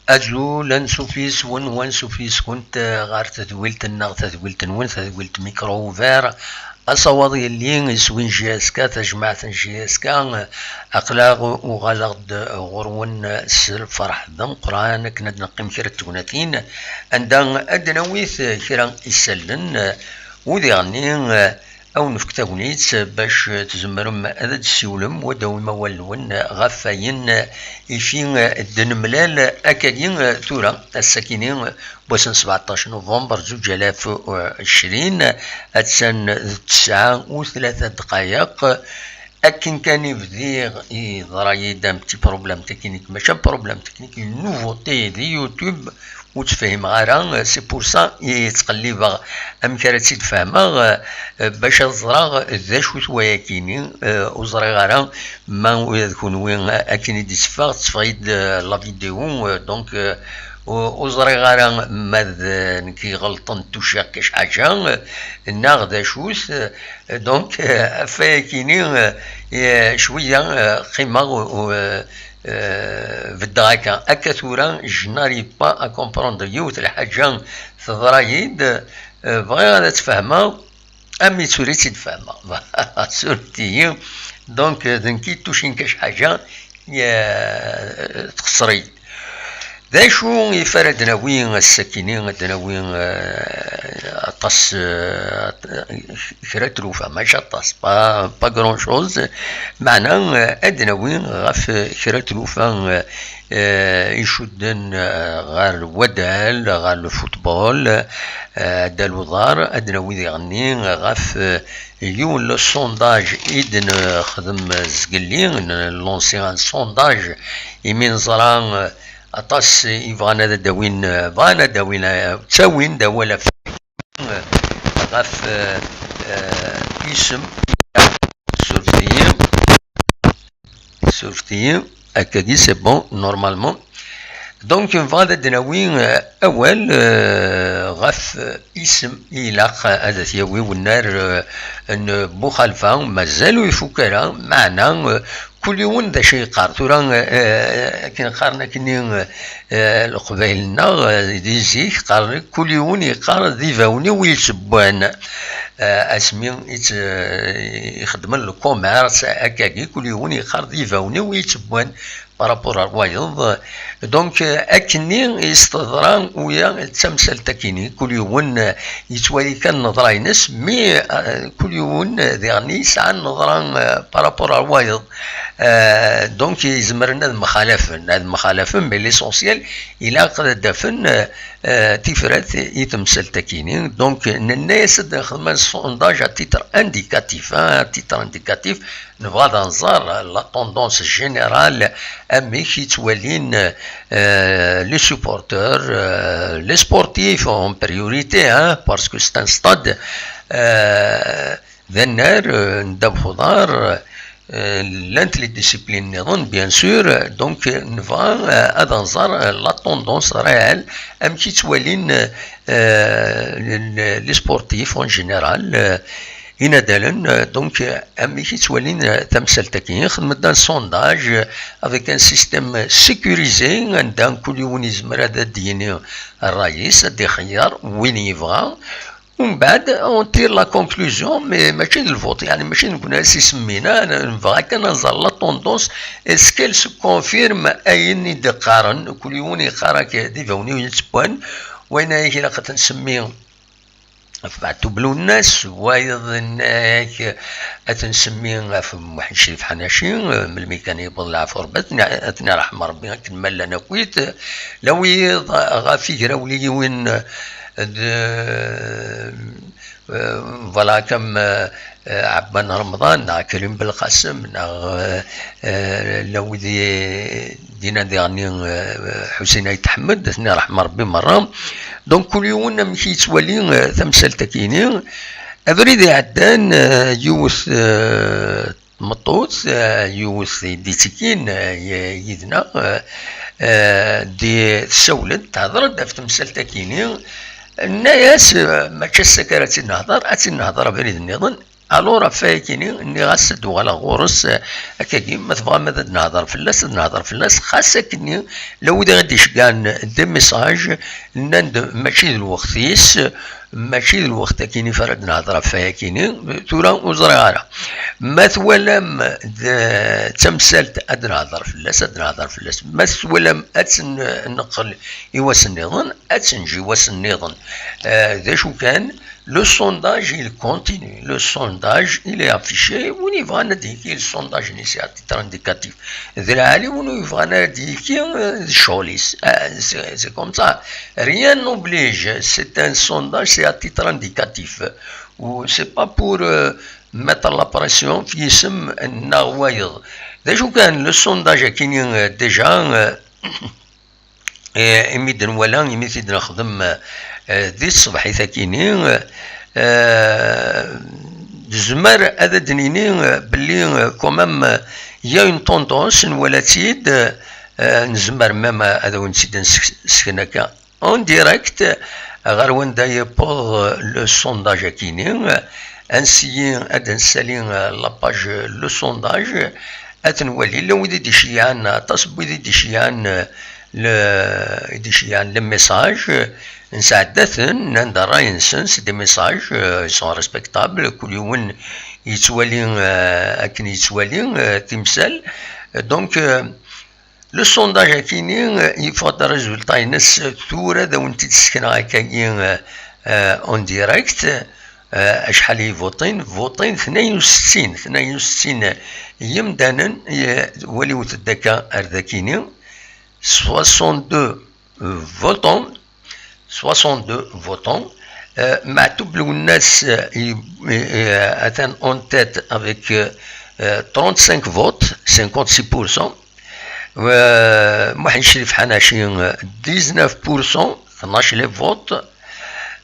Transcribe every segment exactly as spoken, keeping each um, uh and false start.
Azul, ansuf yes-wen, wansuf yes-kunt, eh, ɣer tedwilt-nneɣ, tadwilt-nwen, tadwilt Micro Ouvert. Asawaḍ yelli iswi n J S K, tajmaɛt n J S K, eh, aql-aɣ uɣaleɣ-d ɣur-wen s lferḥ d ameqqran akken ad neqqim kra n tegnatin anda ad d-nawi kra isallen, eh, u diɣenni, eh, ad wen-nefk tagnit bac tzemrem ad d-tessiwlem, u ad d-tawim awal-nwen ɣef wayen ifi d-nemlal akkagi tura, ass-akini, n wass n sbeɛṭac november zuǧ alaf u ɛecrin, attan d ttesɛa u tlata ddqayeq. Akken kan i bdiɣ, yeḍra-yi-d un petit problème technique, mačči un problème technique, une nouveauté di YouTube, ur tt-fhimeɣ ara, c'est pour ça i ttqellibeɣ amek ara tt-id-fehmeɣ, eh, bac ad ẓreɣ d acu-t wayakini, eh, ur ẓriɣ ara ma ula d kunwi akken i d-itteffeɣ, tetteffeɣ-id, eh, la vidéo, eh, donc, eh, ur, ur ẓriɣ ara ma d nekk iɣelṭen tuciɣ kac ḥaǧa, eh, neɣ d acu-t, eh, donc, eh, ɣef wayakini, eh, eh, cwiya, eh, qqimeɣ, eh, eh, beddeɣ akka. Akka tura, je n'arrive pas à comprendre yiwet lḥaǧa teḍra-yi-d, eh, bɣiɣ ad tt-fehmeɣ, am i tura i tt-id-fehmeɣ. Surfet-iyi. Donc, eh, d nekk i tucin kac ḥaǧa, eh, tqeṣṣer-iyi. D acu i f ara d-nawi ass-akini? Ad d-nawi, eh, aṭas, eh, kra n tlufa, mačči aṭas, pas, pas grand chose. Meɛna, eh, ad d-nawi ɣef kra n tlufa, eh, eh, icudden, eh, ɣer wadal, ɣer le football, eh, addal uḍar. Ad d-nawi diɣenni ɣef, eh, yiwen le sondage i d-nexdem zgelli, n-, lancer un sondage, imi neẓra, eh, aṭas i bɣan ad d-awin, eh, bɣan ad d-awin, eh, ttawin-d awal ɣef, eh, ɣef, eh, eh, isem. Surfet-iyi. Surfet-iyi. Akkagi, c'est bon, normalement. Donc, nebɣa ad d-nawi, euh, awal, euh, ɣef, euh, isem i ilaq ad t-yawi wennar, euh, n Buxalfa, mazal ur ifuk ara, meɛna, euh, kul yiwen d acu yeqqar. Tura, euh, akken qqaren akkenni, euh, Leqbayel-nneɣ, euh, di zik, qqaren kul yiwen yeqqar d ibawen-iw i yettewwan. Euh, asmi i tt-, euh, ixeddmen le commerce, akkagi, kul yiwen yeqqar d ibawen-iw i yettewwan par rapport ar wayeḍ. Donc, euh, akkenni i s-teḍra uya d tamsalt akkenni. Kul yiwen, euh, yettwali kan nneḍra-ines, mais, euh, kul yiwen, euh, diɣenni yesɛa nneḍra, euh, par rapport ar wayeḍ. Euh, donc, izemren ad mxalafen, ad mxalafen, mais l'essentiel, ilaq ad d-afen, euh, euh, tifrat i temsalt akkenni. Donc, nenna-yas ad nexdem un sondage à titre indicatif, hein, à titre indicatif, nebɣa ad nẓer la tendance générale, amek i ttwalin, euh, les supporters, euh, les sportifs en priorité, hein, parce que c'est un stade, euh, d annar, euh, n ddabex uḍar, euh, llant les disciplines nniḍen, bien sûr, donc, euh, nebɣa, euh, ad nẓer, euh, la tendance réelle, amek i ttwalin, euh, les, les sportifs en général, euh, inadalen, euh, donc, euh, amek i ttwalin, euh, tamsalt-agi. Xedmen-d un sondage, euh, avec un système sécurisé, anda kul yiwen yezmer ad d-yini ṛṛay-is, ad d-ixeyyeṛ win yebɣa. Umbeɛd, on tire la conclusion, mais mačči d lvot, yeɛni mačči d nekkni ara s-isemmin, ah, nebɣa kan ad nẓer la tendance, est-ce qu'elle se confirme ayen i d-qqaren, kul yiwen yeqqar-ak d ibawen-iw i yettewwan, wayen ay ilaq ad t-nsemmi ɣef Meɛtub Lwennas, wayeḍ yenna-ak ad t-nsemmi ɣef Muḥend Crif Ḥanaci, melmi kan yewweḍ leɛfu Rebbi, ad ten-, ad ten-iṛḥem Rebbi akken ma llan akkit, la wiyiḍ ɣef igrawliyin d, euh, voilà, comme, euh, euh, Ɛebban Remḍan, neɣ Karim Belqasem, neɣ, euh, euh, la wid i d-yennan diɣenni, euh, Ḥusin Ayt Ḥmed, ad ten-iṛḥem Rebbi merra. Donc, kul yiwen amek i yettwali, euh, tamsalt-akini. Abrid iɛeddan, euh, yiwet, euh, tmeṭṭut, euh, yiwet i d-ittekkin, euh, y-, yid-neɣ, euh, euh, di, tessawel-d, tehder-d ɣef temsalt-akini. Nenna-yas, euh, mačči ass-a kan ara tt-id-nehder, ad tt-id-nehder abrid nniḍen. Alors, ɣef wayagi-nni, nniɣ-as ad d-uɣaleɣ ɣur-s, eh, akkagi, ma tebɣam ad d-nehder fell-as, ad nehder fell-as, xas akkenni, la wid i ɣ-d-iceggɛen des messages, nnan-d mačči d lweqt-is, mačči d lweqt akkin i ara d-nehder ɣef wayagi-nni, tura ur ẓriɣ ara. Ma twalam d, d tamsalt ad nehder fell-as, ad nehder fell-as. Ma twalam ad tt-neqqel i wass-nniḍen, ad tt-neǧǧ i wass-nniḍen. Eh, d acu kan, le sondage, il continue. Le sondage, il est affiché. Win yebɣan ad d-yekki le sondage-nni, c'est à titre indicatif. D lɛali, win ur yebɣan ara ad d-yekki, eh, d ccɣel-is. Eh, c'est, c'est comme ça. Rien n'oblige. C'est un sondage, c'est à titre indicatif. Ou c'est pas pour, euh, mettre la pression f yisem neɣ wayeḍ. D acu kan, le sondage akini, euh, déjà, euh, eh, imi d-nwala, imi t-id-nexdem, eh, di tṣebḥit akini, eh, nezmer ad d-nini, eh, belli, eh, quand même, eh, il y a une tendance, nwala-tt-id, eh, nezmer même ad awen-tt-id-nsekn akka en direct ɣer wanda yewweḍ, eh, le sondage akini. Ansi ad d-nsali, eh, la page, eh, le sondage, ad t-nwali, llan wid i d-iceyyɛen, aṭas n wid i d-iceyyɛen, eh, le, i d-iceyyɛen le message, eh, nesɛedda-ten, nnan-d ṛṛay-nsen, c'est des messages, eh, ils sont respectables, kul yiwen yettwali, eh, akken yettwali, eh, timsal. Donc, eh, le sondage akini, eh, yeffeɣ-d résultat-ines, eh, tura ad awen-t-id-sekneɣ akkagi, eh, eh, en direct. Eh, acḥal i votin? Votin tnayen u settin, tnayen u settin yimdanen, eh, waliwet-d akka ar dakini, soixante-deux votants, soixante-deux votants. Eh, Maɛtub Lwennas, eh, i, i, eh, atan en tête avec, eh, eh, trente-cinq votes, cinquante-six pour cent. Eh, Muḥend Crif Ḥanaci, eh, dix-neuf pour cent, tnac les votes.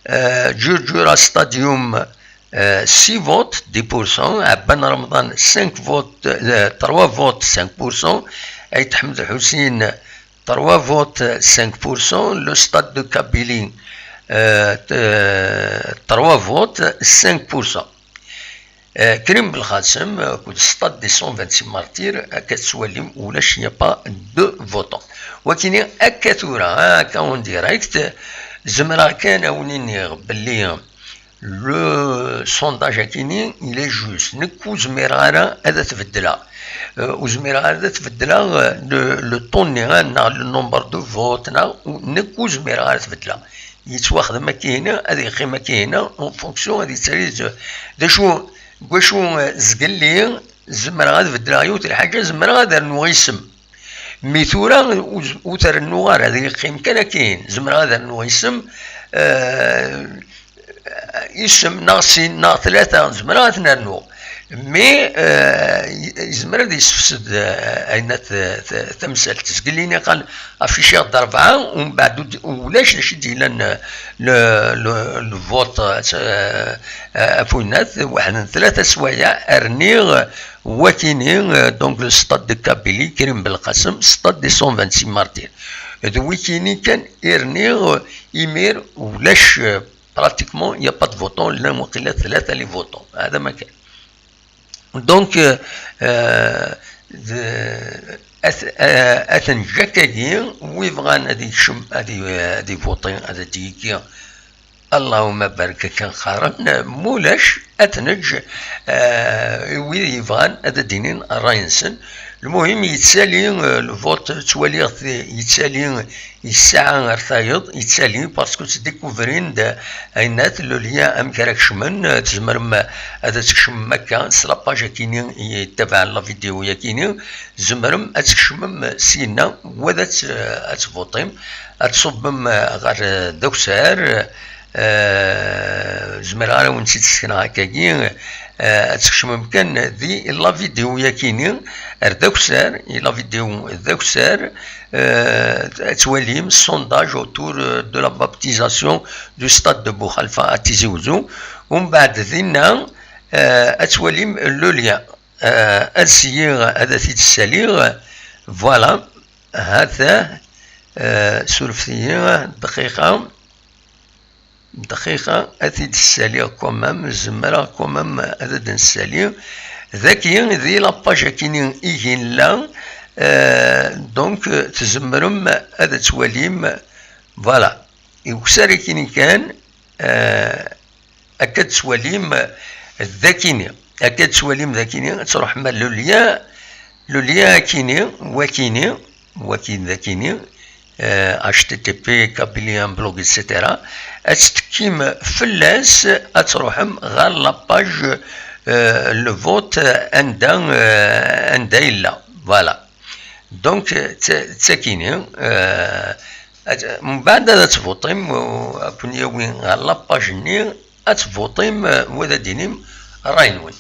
Eh, Ǧurǧura Stadium, eh, six votes, dix pour cent. Ɛebban Remḍan, cinq votes, eh, trois votes, cinq pour cent. Ayt Ḥmed Lḥusin, trois votes, cinq pour cent. Le Stade de Kabylie, eh, t-, eh, trois votes, cinq pour cent. Eh, Krim Belqasem, eh, akked Stade des cent vingt-six martyrs, akka tettwalim, ulac, il n'y a pas de votant. Wakini, akka tura, eh, akka en direct, zemreɣ kan ad wen-iniɣ belli le sondage akini, il est juste. Nekk ur zmireɣ ara ad t-beddleɣ. Eh, ur zmireɣ ara ad t-beddleɣ, eh, le, le taux-nni, eh, neɣ le nombre de votes, neɣ, nekk ur zmireɣ ara ad t-beddleɣ. Yettwaxdem akkina, ad yeqqim akkina, en fonction, ad yettali d, d acu, deg wacu, eh, zgelli, zemreɣ ad beddleɣ yiwet n lḥaǧa, zemreɣ ad rnuɣ isem. Mi tura ur, ur t-rennuɣ ara, ad yeqqim kan akkin, zemreɣ ad rnuɣ isem, eh, isem neɣ sin neɣ tlata, zemreɣ ad ten-rnuɣ. Mais, eh, yezmer ad yessefsed, eh, ayen at, t-, tamsalt. Zgelli niqal affichiɣ-d rebɛa, umbeɛd ur d-, ulac d acu i d-yellan, eh, le, le, le vote, eh, eh, af winnat, weḥden tlata swayeɛ, rniɣ wakini, eh, donc le Stade de Kabylie, Krim Belqasem, Stade des cent vingt-six martyrs. D wikini kan i rniɣ, eh, imir ulac, eh, pratiquement, il n'y a pas de votant, llan waqila tlata les votants. Hada ma kan. Donc, euh, euh, de, at-, euh, ad ten-ǧǧ akkagi, wi bɣan ad yekcem, ad y-, ad ivuṭi, ad d-yekki. Allahumma barik akken qqaren, mulac, ad t-neǧǧ, euh, i wid yebɣan ad d-inin ṛṛay-nsen. Lmuhim, yettali, euh, lvuṭ, ttwaliɣ-t yettali, yesɛa ar tayeḍ, yettali, parce que ttdikuvrin-d, euh, ayennat, le lien, amek ara kecmen, euh, tzemrem, euh, ad tkecmem akka, s la page akini, yettabaɛen la vidéo yakini, tzemrem ad tkecmem, euh, syenna, wa ad t-, euh, ad tvuṭim, ad tṣubbem, euh, ɣer, euh, d akessar, euh, zemreɣ ara wen-tt-id-sekneɣ akkagi, euh, ad tkecmem kan di la vidéo yakini, ar d akessar, i la vidéo d akessar, euh, ad twalim sondage autour, euh, de la baptisation du stade de Bouxalfa à Tizi Ouzou. Umbeɛd dinna, euh, ad twalim le lien. Euh, ad syiɣ, ad t-id-ssaliɣ. Voilà. Hata, euh, surfet-iyi dqiqa. Dqiqa, ad t-id-ssaliɣ quand même, zemreɣ quand même ad d-nessali. Dagi, di la page akini i yella, euh, donc, euh, tzemrem ad twalim, voilà, ukessar akini kan, euh, akka tettwalim dakini, akka tettwalim dakini, ad truḥem ar le lien, le lien akini, wakini, wakin dakini, euh, H T T P, Kabylie un blog, et cetera. Ad tettekkim fell-as, ad truḥem ɣer la page, euh, le vote, anda, euh, anda yella. Voilà. Donc, euh, d takini, euh, ad, mbeɛd ad tvuṭim, euh, ad ken-yawi ɣer la page-nni, ad tvuṭim, euh, wa ad d-tinim ṛṛay-nwen.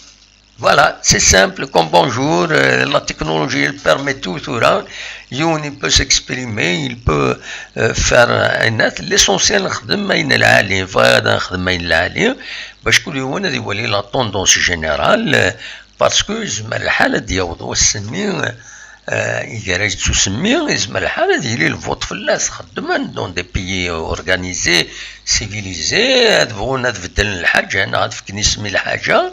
Voilà, c'est simple comme bonjour, euh, la technologie elle permet tout tura, yiwen il peut s'exprimer, il peut, euh, faire, euh, ayen, l'essentiel nexdem ayen lɛali, bɣiɣ ad nexdem ayen lɛali, bac kul yiwen ad iwali la tendance générale, euh, parce que yezmer lḥal ad d-yaweḍ wass-nni, euh, iger-ak-d s usemmi, yezmer lḥal ad yili lvuṭ fell-as, xeddmen dans des pays organisés, civilisés, ad bɣun ad beddlen lḥaǧa, neɣ ad fken isem i lḥaǧa,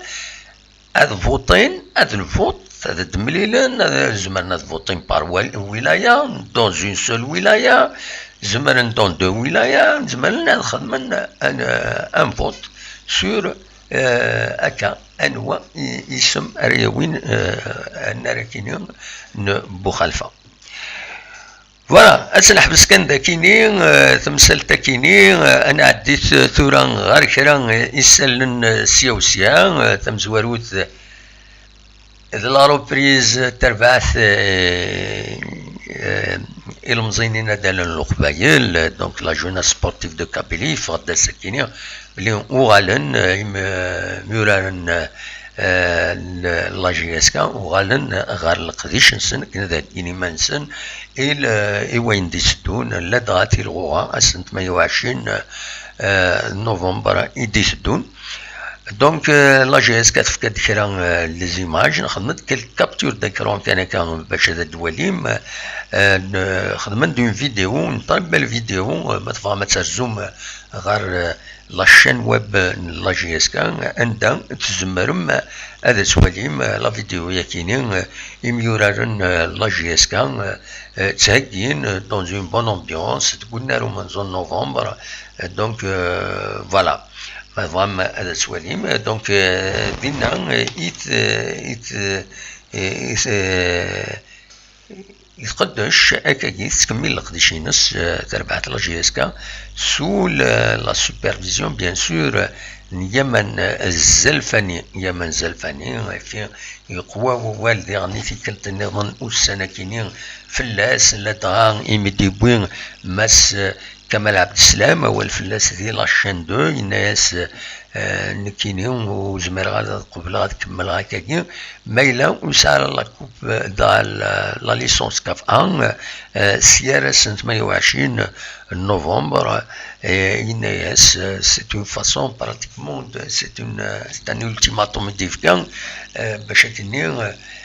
ad vuṭin, ad lvuṭ, ad d-mlilen, ad, zemren ad vuṭin par wa-, wilaya, dans une seule wilaya, zemren dans deux wilaya, zemren ad xedmen un, un vote sur, euh, akka, anwa i, isem ara yawin, euh, annar akini n Buxalfa. Voilà, ad tt-neḥbes kan dakini, euh, tamsalt akini, euh, ad nɛeddi t-, tura ɣer kra, euh, isallen, euh, sya u sya, euh, tamezwarut, euh, d la reprise n terbaɛt, euh, euh, ilemẓiyen inadalen n Leqbayel, euh, donc la jeunesse sportive de Kabylie, yeffeɣ-d ass-akini, belli uɣalen, euh, im-, euh, imyuraren, euh, euh, n la J S K, uɣalen ɣer leqdic-nsen, akken ad heddin iman-nsen i l-, i wayen d-iteddun, ladɣa tilɣuɣa, ass n tmanya u ɛecrin, euh, novembre i d-iteddun. Donc, euh, la J S K tefka-d kra, euh, les images, nexdem-d quelques captures d'écran kan akka bac ad d-twalim, euh, n-, xedmen-d une vidéo, une très belle vidéo, euh, ma tebɣam ad terzum, euh, ɣer, euh, la chaîne web n la J S K, anda tzemrem ad twalim la vidéo yakini, imyuraren n la J S K, eh, ttheggin dans une bonne ambiance, deg unnar umenzu n novembre, eh, donc, euh, voilà, ma tebɣam ad twalim, donc, euh, dinna, eh, i t-, eh, i t-, eh, i t-, eh, Tqeddec akkagi, tettkemmil leqdic-ines, eh, terbaɛt la J S K, sous le, la supervision, bien sûr, n Yaman Zelfani. Yaman Zelfani, ayefki yeqwa wawal diɣen i tikkelt nniḍen ussan akini fell-as, ladɣa imi d-yewwi Mass, eh, Kamal Abdeslam, awal fell-as di la chaîne deux, yenna-yas, eh, nekkini ur zmireɣ ad qebleɣ ad kemmleɣ akkagi, ma yella ur yesɛi ara la coupe, eh, de la, la licence CAF un, eh, s yir ass n tmanya u ɛecrin novembre, eh, yenna-yas, eh, c'est une façon pratiquement de, c'est une, eh, c'est un ultimatum i d-yefka, eh, bac akkenni,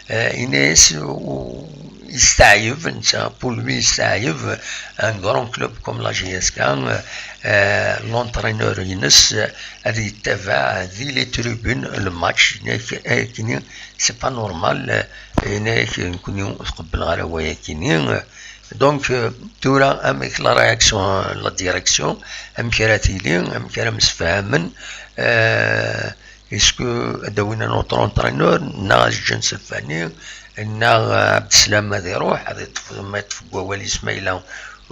eh, yenna-yas, u-, yesteɛyeb, netta, pour lui, yesteɛyeb, un grand club comme la J S K, euh, l'entraîneur-ines, euh, ad yettabaɛ di les tribunes le match, yenna-ak, ayakini, c'est pas normal, euh, yenna-ak, nekkni ur tqebbleɣ ara wayakini. Donc, euh, tura, amek la réaction, la direction, amek ara tili, amek ara msefhamen, euh, Est-ce que ad d-awin un autre entraîneur, neɣ ad ǧǧen Selfani, neɣ Abdeslam ad iruḥ, ad iṭṭef, ma iṭṭef deg wawal-is ma yella ur,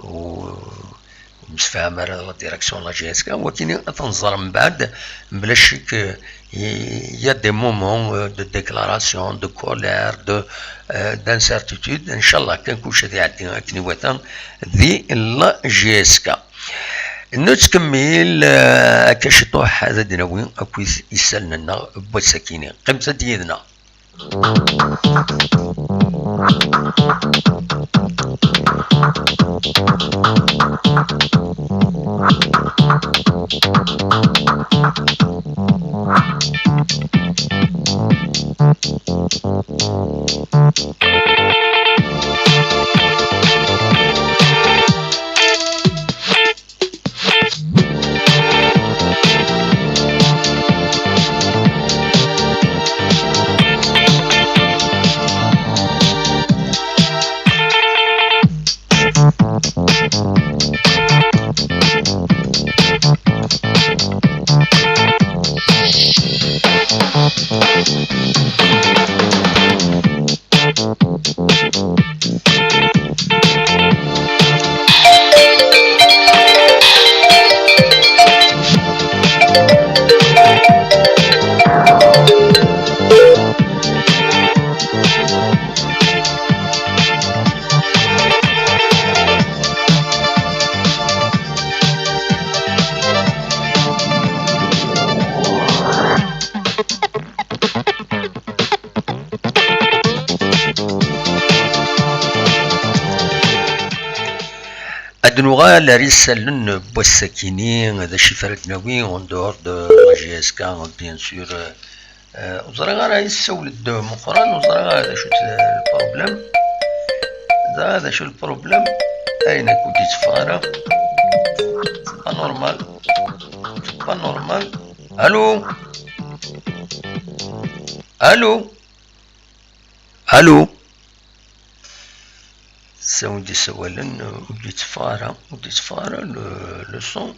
ur msefham ara la direction n la J S K, wakini ad t-nẓer mbeɛd, mebla ccek, il y a des moments, euh, de déclaration, de colère, de, euh, d'incertitude. Ncallah kan kullec ad iɛeddi akken iwata di la J S K. Nettkemmil, eh, akka ciṭuḥ ad d-nawi akkit isallen-nneɣ n wass-akini. Qqimet-d yid-neɣ. Ad nuɣal ar isallen n wass-akini, d acu ara d-nawi en dehors de la G S K, bien sûr. Euh, ur ẓriɣ ara yessawel-d Meqqran, ur ẓriɣ ara d acu-t, euh, le problème. Ẓriɣ d acu le problème. Ayen akk ur d-yetteffeɣ ara. Pas normal. Pas normal. Allô? Allô? Allô? S win d-isawalen, ur d-yetteffeɣ ara, ur d-yetteffeɣ ara le, le son.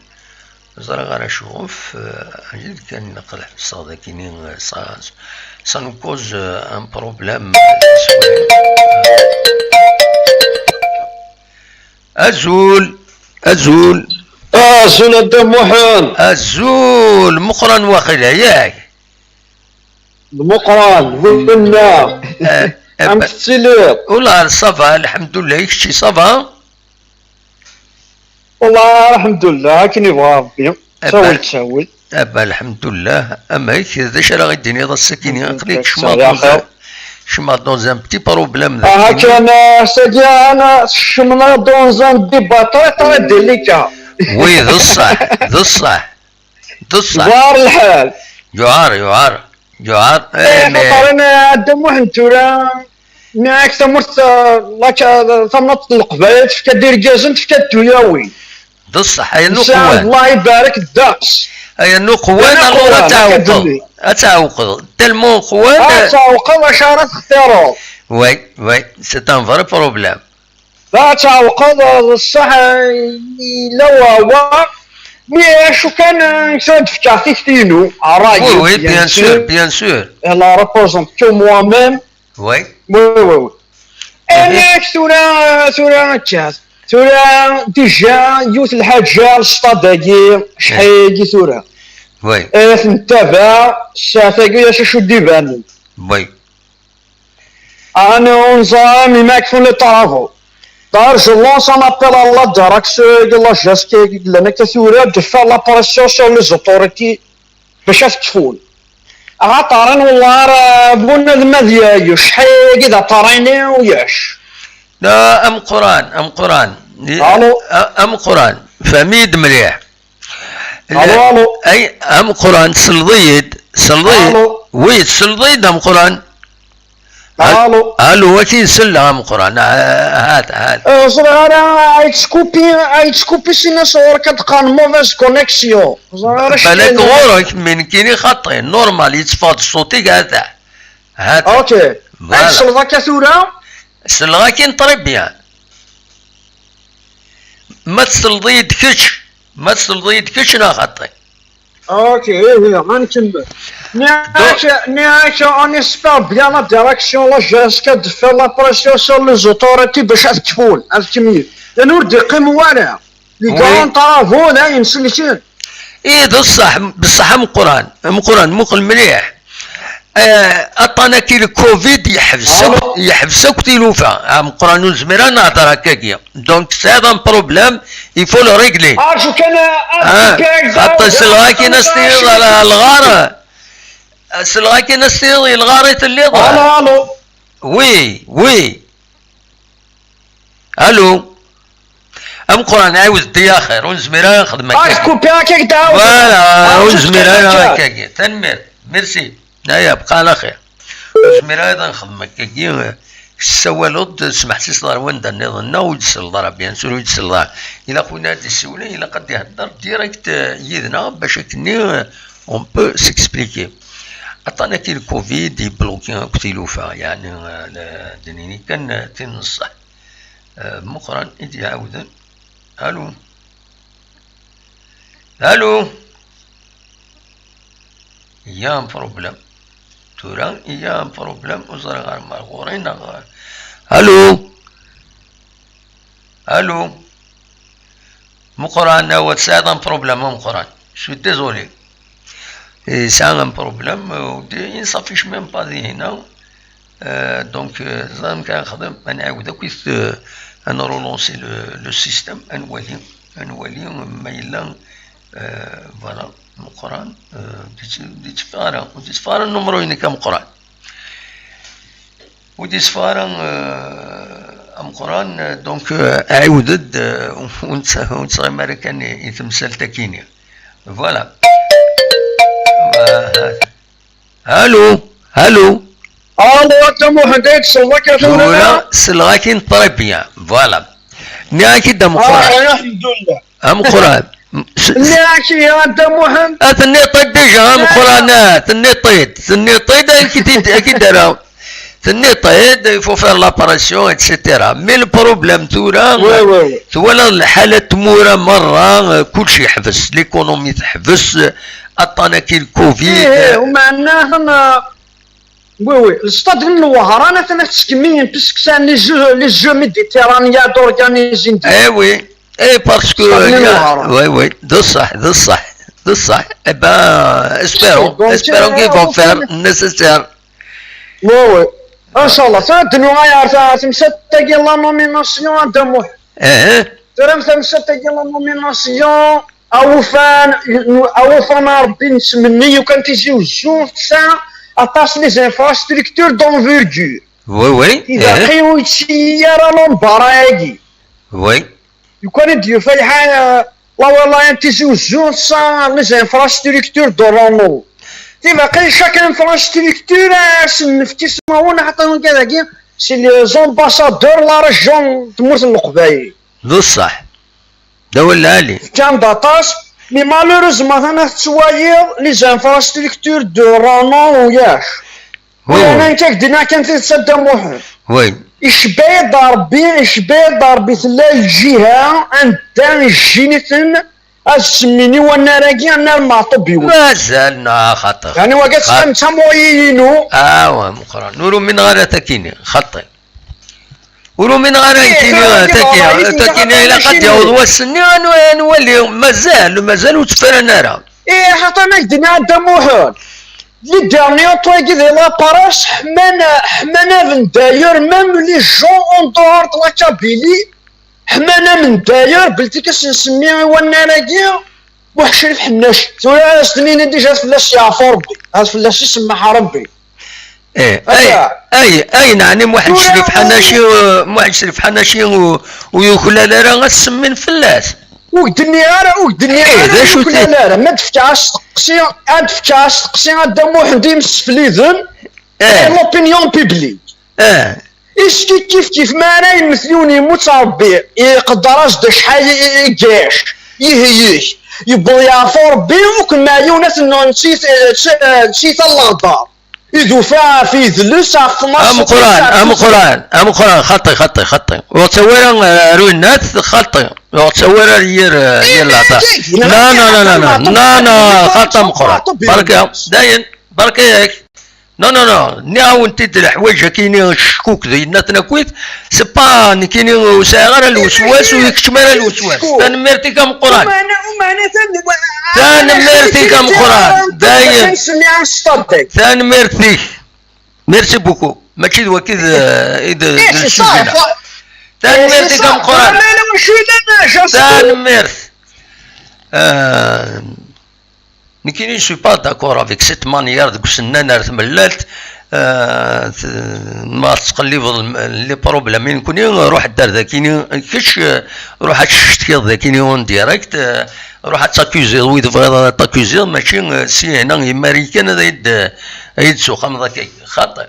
Ẓriɣ ara cɣef, euh, ayen kan ilaq ad ḥebseɣ dagi-ni, euh, ça, ça nous cause, euh, un problème. Azul, azul. Azul a Dda Muḥend. Azul, Meqqran waqila, yak? D Meqqran, winna. Eh, eh, amek tettiliḍ? Ula, ça va, lḥemdullah, i kečči, ça va? Wallah, lḥemdullah, akken yebɣa Rebbi. Eh, ttawil, ttawil. Eh, lḥemdullah, amek, d acu ara ɣ-d-tiniḍ ass-agi-ni? Aql-i kecmeɣ dans un, kecmeɣ dans un petit problème. Aha, kan, ass-agi, ana, tkecmeḍ dans un débat très, très délicat. Oui, d ṣṣeḥ, d ṣṣeḥ. D ṣṣeḥ. Yuɛer lḥal. Yuɛer, yuɛer, yuɛer. Eh, eh, mais xaṭer a Dda Muḥend tura, nniɣ-ak tamurt, eh, la ka-, tamnaḍt n Leqbayel tefka-d irgazen, tefka-d tuyawin. D ṣṣeḥ, ayen n uqwan. Allah ibarek ddeqs. Ayen n uqwan, alors ad tɛewqeḍ. Ad tɛewqeḍ. Tellement uqwan. Ad tɛewqeḍ, acu ara textireḍ? Oui, oui, c'est un vrai problème. Ad tɛewqeḍ, d ṣṣeḥ, yella wa, wa. Mi acu kan, eh, ad d-fkeɣ tikti-inu, ṛṛay-iw, oui, oui, bien sûr, bien sûr. Elle représente que moi-même. Oui. Oui, oui, oui. Amek tura, tura akka. Tura, déjà, yiwet lḥaǧa, le stade-agi, acḥal-agi tura. Oui. Ad t-nettabaɛ, ssaɛt-agi, acu d-ibanen. Oui. Ana ur neẓra mi ma kfun les travaux. D'ailleurs, je lance un appel à la direction de la G S K, llan akka tura, de faire la pression sur les autorités bac ad t-kfun. Axaṭer, a nwala ara bunadem ad yecḥi d aṭarini uyac. La, ameqqran, ameqqran. Allô? A-, ameqqran. Fhem-iyi-d mliḥ. Allô, allô. Ay, ameqqran, tesleḍ-iyi-d, tesleḍ-iyi-d. Allô. Oui, tesleḍ-iyi-d, ameqqran. Allô. Allô, ad k-in selleɣ, ameqqran. Ah, hat, hat. Eh, ẓriɣ ara, ay yettkupi, ay yettkupi, sina sɣur-k ad qqaren mauvaise connexion. Ẓriɣ ara. Balak ɣur-k, mi nekkini xaṭi, normal, yetteffeɣ-d ṣṣut-ik, hat. Hat. Ok. Voilà. Ay tesleḍ akka tura? Selleɣ-ak-in très bien. Ma tesleḍ-iyi-d kečč, ma tesleḍ-iyi-d kečč neɣ xaṭi? Ok, ih, ih, ad nkemmel. Nniɣ-ak, nniɣ-ak, on espère bien la direction, la G S K, de faire la pression sur les autorités bac ad kfun, ad kemmlen. Llan ur d-iqqim wara. Les grands travaux, dayen, selken. Ih, d ṣṣeḥ, bṣeḥ ameqqran, ameqqran, muqel mliḥ. Eh, aṭṭan-agi le covid yeḥbes akk, yeḥbes akk tilufa. Ameqqran ur nezmir ad nehder akkagi. Donc, tesɛiḍ un problème, il faut le régler. Arju kan, ah, xaṭer selleɣ-ak-in as-tiniḍ lɣar. Selleɣ-ak-in as-tiniḍ i lɣar i telliḍ. Allô, allô. Oui, oui. Allô. Ameqqran, ɛiwed-d i axir, ur nezmir ara nexdem akka. Ah, tkupi akka, ak-d-ɛawdeɣ. Voilà, ur nezmir ara akkagi. Tanemmirt, merci. Aya, bqa ɛla xir. Ur nezmir ara ad nexdem akkagi. Tessawaleḍ-d, smeḥsis ɣer wanda nniḍen, neɣ ur d-tsellḍeḍ ara, bien sûr, ur d-tsellḍeḍ ara. Ilaq win ara d-yessiwlen, ilaq ad d-ihedder direct, euh, yid-neɣ, bac akkenni, euh, on peut s'expliquer. Aṭṭan-agi le covid yebluki akk tilufa, yeɛni, euh, le, d nini kan, euh, tin n ṣṣeḥ. Eh, Meqqran i d-iɛawden. Alu? Alu? Il y a un problème. Tura, il y a un problème. Ur ẓriɣ ara ma ɣur-i neɣ... Allô? Allô? Meqqran, awa, tesɛiḍ un problème a Meqqran. Je suis désolé. Yesɛa un problème, euh, ur d-, il ne s'affiche même pas dihina. Euh, donc, euh, ẓer amek ara nexdem, ad nɛiwed akk, euh, ad nrelancer le, le système, ad nwali, ad nwali ma yella, euh, voilà, Meqqran, euh, ur d-yetteffeɣ ara, ur d-yetteffeɣ ara nnumru-inek a Meqqran. Ur d-yetteffeɣ ara, euh, a Meqqran, euh, donc, euh, ɛiwed-d, euh, ur tt-, ur tettɣimi ara kan i, i temsalt-akini. Voilà. Allô? Allô? Allô, a Dda Muḥend, ay tselleḍ-ak a tura? Tura selleɣ-ak-in très bien. Voilà. Nniɣ-ak-id a Meqqran. Ah, alḥemdulillah. A Meqqran. S-, s-, nniɣ-ak-id a Dda Muḥend. Ah, tenniḍ-t déjà, a Meqqran, ah, tenniḍ-t-id. Tenniḍ-t-id, ad k-id-, ad k-id-rreɣ. Tenniḍ-t-id, il faut faire la pression, et cetera. Mais le problème tura, oui, oui, oui, twalaḍ lḥala n tmura merra, euh, kulci yeḥbes, l'économie teḥbes, euh, aṭṭan-agi le covid. Ih, euh, umeɛna, oui, oui, le stade n Lwehran atan tettkemmil, puisque c'est les jeux, les jeux méditerranéens d'organiser. Eh oui, eh, parce que, stade n Lwehran. Oui, oui, d ṣṣeḥ, d ṣṣeḥ, d ṣṣeḥ. Eh ben, espérons, donc, espérons, euh, qu'ils vont faire le nécessaire. Oui, oui. Inchallah, tura d-nuɣal ɣer ta-, temsalt-agi la nomination a Dda Muḥend. Eh. Tura temsalt-agi la nomination, awufan, awufan a Rebbi nettmenni, yukan Tizi Uzzu tesɛa aṭas les infrastructures d'envergure. Oui, oui. Ilaq-i ur yettili ara l'embarras-agi. Oui. Lukan i d-yufa lḥal, euh, la wilaya n Tizi Uzzu tesɛa les infrastructures de renom. Tilaq i chaque infrastructure, euh, ad s-nefk ismawen, axaṭer wigad-agi, c'est les ambassadeurs de la région n tmurt n Leqbayel. D ṣṣeḥ. D awal lɛali. Fkan-d aṭas, mais malheureusement, atan ad tettwaliḍ les infrastructures de renom ulac. Oui, oui. Nekk ad k-d-iniɣ kan tidet a Dda Muḥend. Oui. Icebba-yi-d Rebbi, icebba-yi-d Rebbi, tella lǧiha anda ijjin-iten ad semmin i wannar-agi, annar Meɛṭub-iw. Mazal, neɣ xaṭi. Yeɛni wagi tesɛam d tamuɣli-inu. Ah, wa Meqqran. Ur umineɣ ara takini, xaṭi. Ur umineɣ ara, eh, takini, tura, takini, takini, ilaq ad yaweḍ wass-nni, ad n-, ad nwali. Mazal, mazal ur tt-fran ara. Ih, xaṭi, ad k-d-iniɣ a Dda Muḥend. Les derniers trucs de la presse, ḥman, ḥman amendayer, même les gens en dehors de la Kabylie, ḥman amendayer, belli ad s-nsemmi i wannar-agi Muḥ Crif Ḥennaci. Tura ad s-d-nini déjà ad fell-as yeɛfu Rebbi, ad fell-as isemmeḥ Rebbi. Eh, ay, ay, ay, neɛni Muḥ Crif Ḥennaci, uh, Muḥ Crif Ḥennaci u, ur yuklal ara ad semmin fell-as? Ur k-d-nniɣ ara, ur k-d-nniɣ ara ur yuklal ara. Ma d-fkeɣ asteqsi, ad d-fkeɣ asteqsi a Dda Muḥend i yimsefliden, eh, l'opinion publique. Eh. Est-ce que kif kif mi ara yemmet yiwen yemmut Rebbi, iqedder-as-d acḥal i, i, i ggac, ihi-yak, yewweḍ yeɛfu Rebbi, ur ken-meɛyun ad ten-, ad ten-, ad ten-, Ameqqran, ameqqran, ameqqran, xaṭi, xaṭi, xaṭi. Ur ttawi ara, eh, ar winnat, xaṭi. Ur ttawi ara ar yir, eh, yir leɛṭer. Non, non, non, non, non, non, non, xaṭi ameqqran. Barka, dayen, barka-yak. Non, non, non, nniɣ-awen-t-id leḥwayeǧ-akini, cckuk d yennaten akkit, c'est pas nekkini ur sɛiɣ ara lweswas, ur ikeččem ara lweswas. Tanemmirt-ik ameqqran. Tanemmirt-ik ameqqran. Dayen. Tanemmirt-ik. Merci beaucoup. Mačči d waki d, i d, d le sujet-a. Tanemmirt-ik ameqqran. Tanemmirt. Euh, Nekkini, je suis pas d'accord avec cette manière deg usennan ar tmellalt, euh, t-, ma tettqellibeḍ les problèmes i nekkni, ruḥ-d ar dakini, kečč, euh, ruḥ ad tcetkiḍ dakini en direct, euh, ruḥ ad takuziḍ wid bɣiḍ ad takuziḍ, mačči, euh, si hna i Marikan ad yi-d-, ad yi-d-suqameḍ akka. Xaṭi.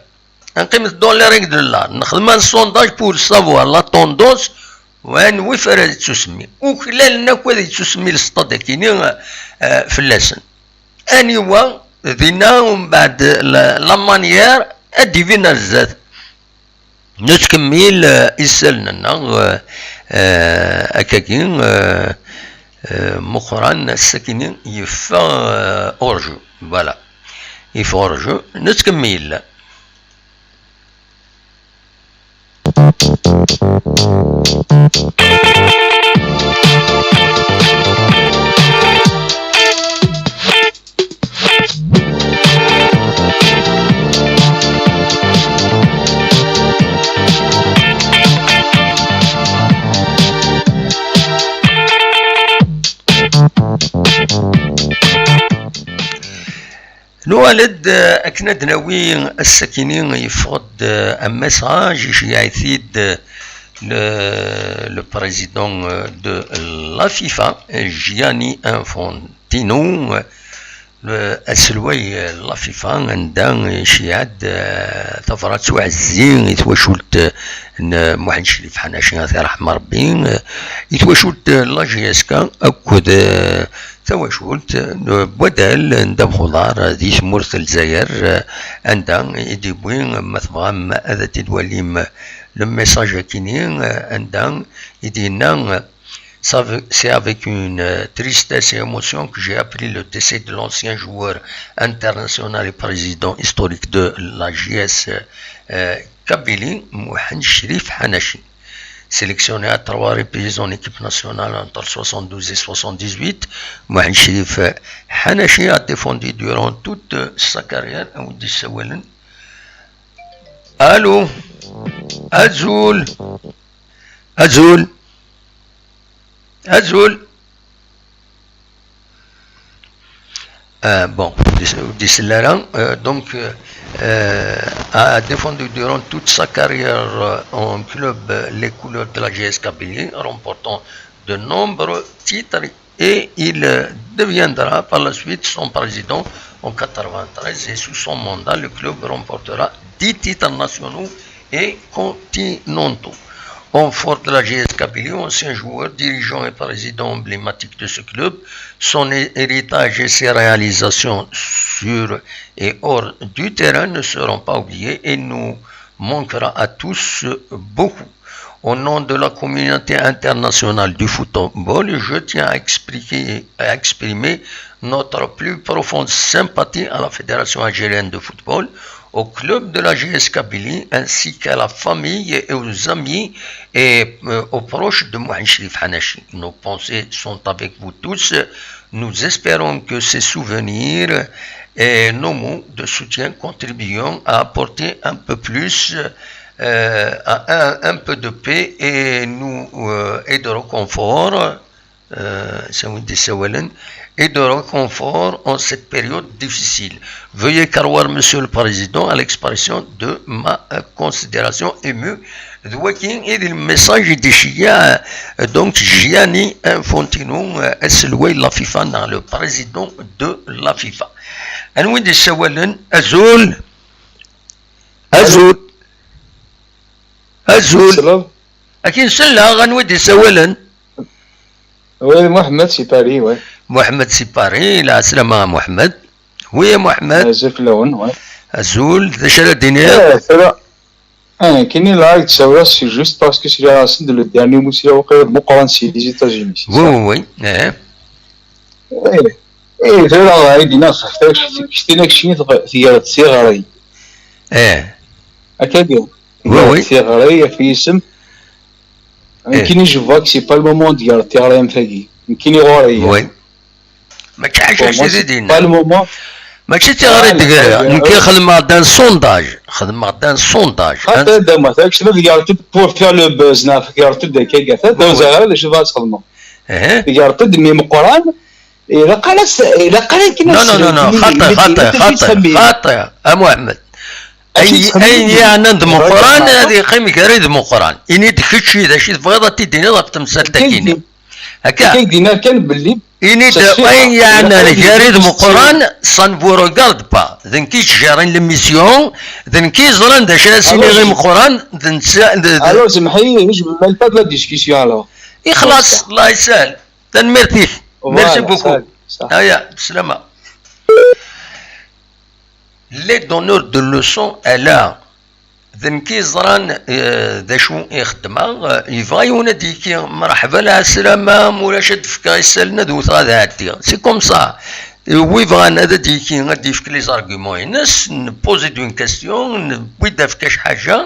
Ad neqqimet dans les règles de l'art. Nexdem un sondage pour savoir la tendance, u anwi f ara yettusemmi. Uklalen akk ad yettusemmi le stade-akini, eh, fell-asen. Aniwa dinna, umbeɛd la, la manière ad d-ibin ar zdat. Nettkemmil, eh, isallen-nneɣ, eh, eh, akkagi, eh, eh, Muqran ass-akini yeffeɣ, eh, hors jeu. Voilà. Yeffeɣ urju, nettkemmil. Nuɣal-d, eh, akken ad d-nawi ass-akini yeffeɣ-d, eh, un message, iceyyeɛ-it-id, eh, le, le président, eh, de la FIFA, eh, Gianni Infantino, eh, le, aselway, eh, la FIFA, anda iceyyeɛ-d, eh, tabrat n uɛezzi i twacult, eh, n Muḥend Crif Ḥanaci, ad t-yerḥem Rebbi, eh, i twacult, eh, la J S K akked, eh, tawacult n wadal n ddabex uḍar di tmurt n Lezzayer, anda i d-yewwi, ma tebɣam ad t-id-walim, le message akini, anda i d-yenna: C'est avec une tristesse et émotion que j'ai appris le décès de l'ancien joueur international et président historique de la J S, euh, Kabylie, Mohamed Sherif Hanachi. Sélectionné à trois reprises en équipe nationale entre soixante-douze et soixante-dix-huit, Mohamed Sherif Hanachi a défendu durant toute sa carrière. Allô? Azul. Azul. Azul. Euh, bon, dis- dis-, euh, donc, euh, euh, a défendu durant toute sa carrière, euh, en club, euh, les couleurs de la J S Kabylie, remportant de nombreux titres, et il, euh, deviendra par la suite son président en quatre-vingt-treize, et sous son mandat, le club remportera dix titres nationaux et continentaux. Homme fort de la J S Kabylie, ancien joueur, dirigeant et président emblématique de ce club, son hé-, héritage et ses réalisations sur et hors du terrain ne seront pas oubliés et nous manquera à tous beaucoup. Au nom de la communauté internationale du football, je tiens à expliquer, à exprimer notre plus profonde sympathie à la Fédération algérienne de football, au club de la J S Kabylie, ainsi qu'à la famille et aux amis et, euh, aux proches de Mohamed Sherif Hanachi. Nos pensées sont avec vous tous. Nous espérons que ces souvenirs et nos mots de soutien contribueront à apporter un peu plus, euh, à un, un peu de paix et nous, euh, et de réconfort, euh, c'est un des Sawalens, et de réconfort en cette période difficile. Veuillez croire, Monsieur le Président, à l'expression de ma, euh, considération émue. D wayi i d le message i d-iceyyeɛ, euh, donc, Gianni Infantino, euh, aselway n la FIFA, neɣ le président de la FIFA. Anwa i d-yessawalen? Azul. Azul. Azul. Akin selleɣ, anwa i d-yessawalen? Oui, Mohamed si Paris, oui. Mohamed si Paris, lɛeslama a Mohamed. Oui, a Mohamed. Azul fell-awen, oui. Azul, d acu ara d-tiniḍ? Eh, tura, eh, kini la, c'est juste parce que c'est le dernier mot, c'est au Moqran, c'est les États-Unis, c'est ça? Oui, oui, oui. Eh. Eh, eh, tura, ay d-iniɣ, ɣef tek-, tekcem-it ɣer tiɣri. Eh. Akka d-, oui, oui, tiɣri, ɣef yisem. Eh. Nekkini, je vois que c'est pas le moment de garder tiɣri am tagi. Nekkini ɣur-i. Oui. Mačči ḥaca. Pour moi, c'est pas le moment. Mačči d tiɣri d-greɣ. Nekk xedmeɣ-d un sondage. Xedmeɣ-d un sondage. Xaṭi, d amat, kečč ma tgerḍ-d pour faire le buzz, neɣ tgerḍ-d akka, akka, ur ẓriɣ ara d acu tebɣa ad txedmeḍ. Tgerḍ-d mi meqqran, ilaq ara s-, ilaq ara akken. Non, non, non, non, xaṭi, xaṭi, xaṭi, xaṭi, a Muḥemmed. Ayen, ayen yeɛnan d Meqqran, ad yeqqim gar-i d Meqqran. Ini-d kečči d acu i tebɣiḍ ad t-id-tiniḍ ɣef temsalt-agi-nni. Akka. Akka i d-yenna kan belli. Ini-d ayen yeɛnan gar-i d Meqqran, ça ne vous regarde pas. D nekk i yettjerrin l'émission, d nekk i yeẓran d acu ara s-iniɣ i Meqqran, d netta, d, d... Alors, semmeḥ-iyi, je veux même pas de la discussion, alors. Ixlaṣ, Allah yesɛel. Tanemmirt-ik. Merci beaucoup. Aya, bislama. Les donneurs de leçons, ala. D nekk i yeẓran, eh, d acu i xeddmeɣ. Eh, yebɣa yiwen ad d-yekki, mreḥba, lɛeslama, ma ulac ad d-fkeɣ isallen ad wteɣ ad ɛeddiɣ. C'est comme ça. Wi bɣan ad d-yefk, ad d-yefk les arguments-ines, nposer-d une question, newwi-d afk-as ḥaǧa,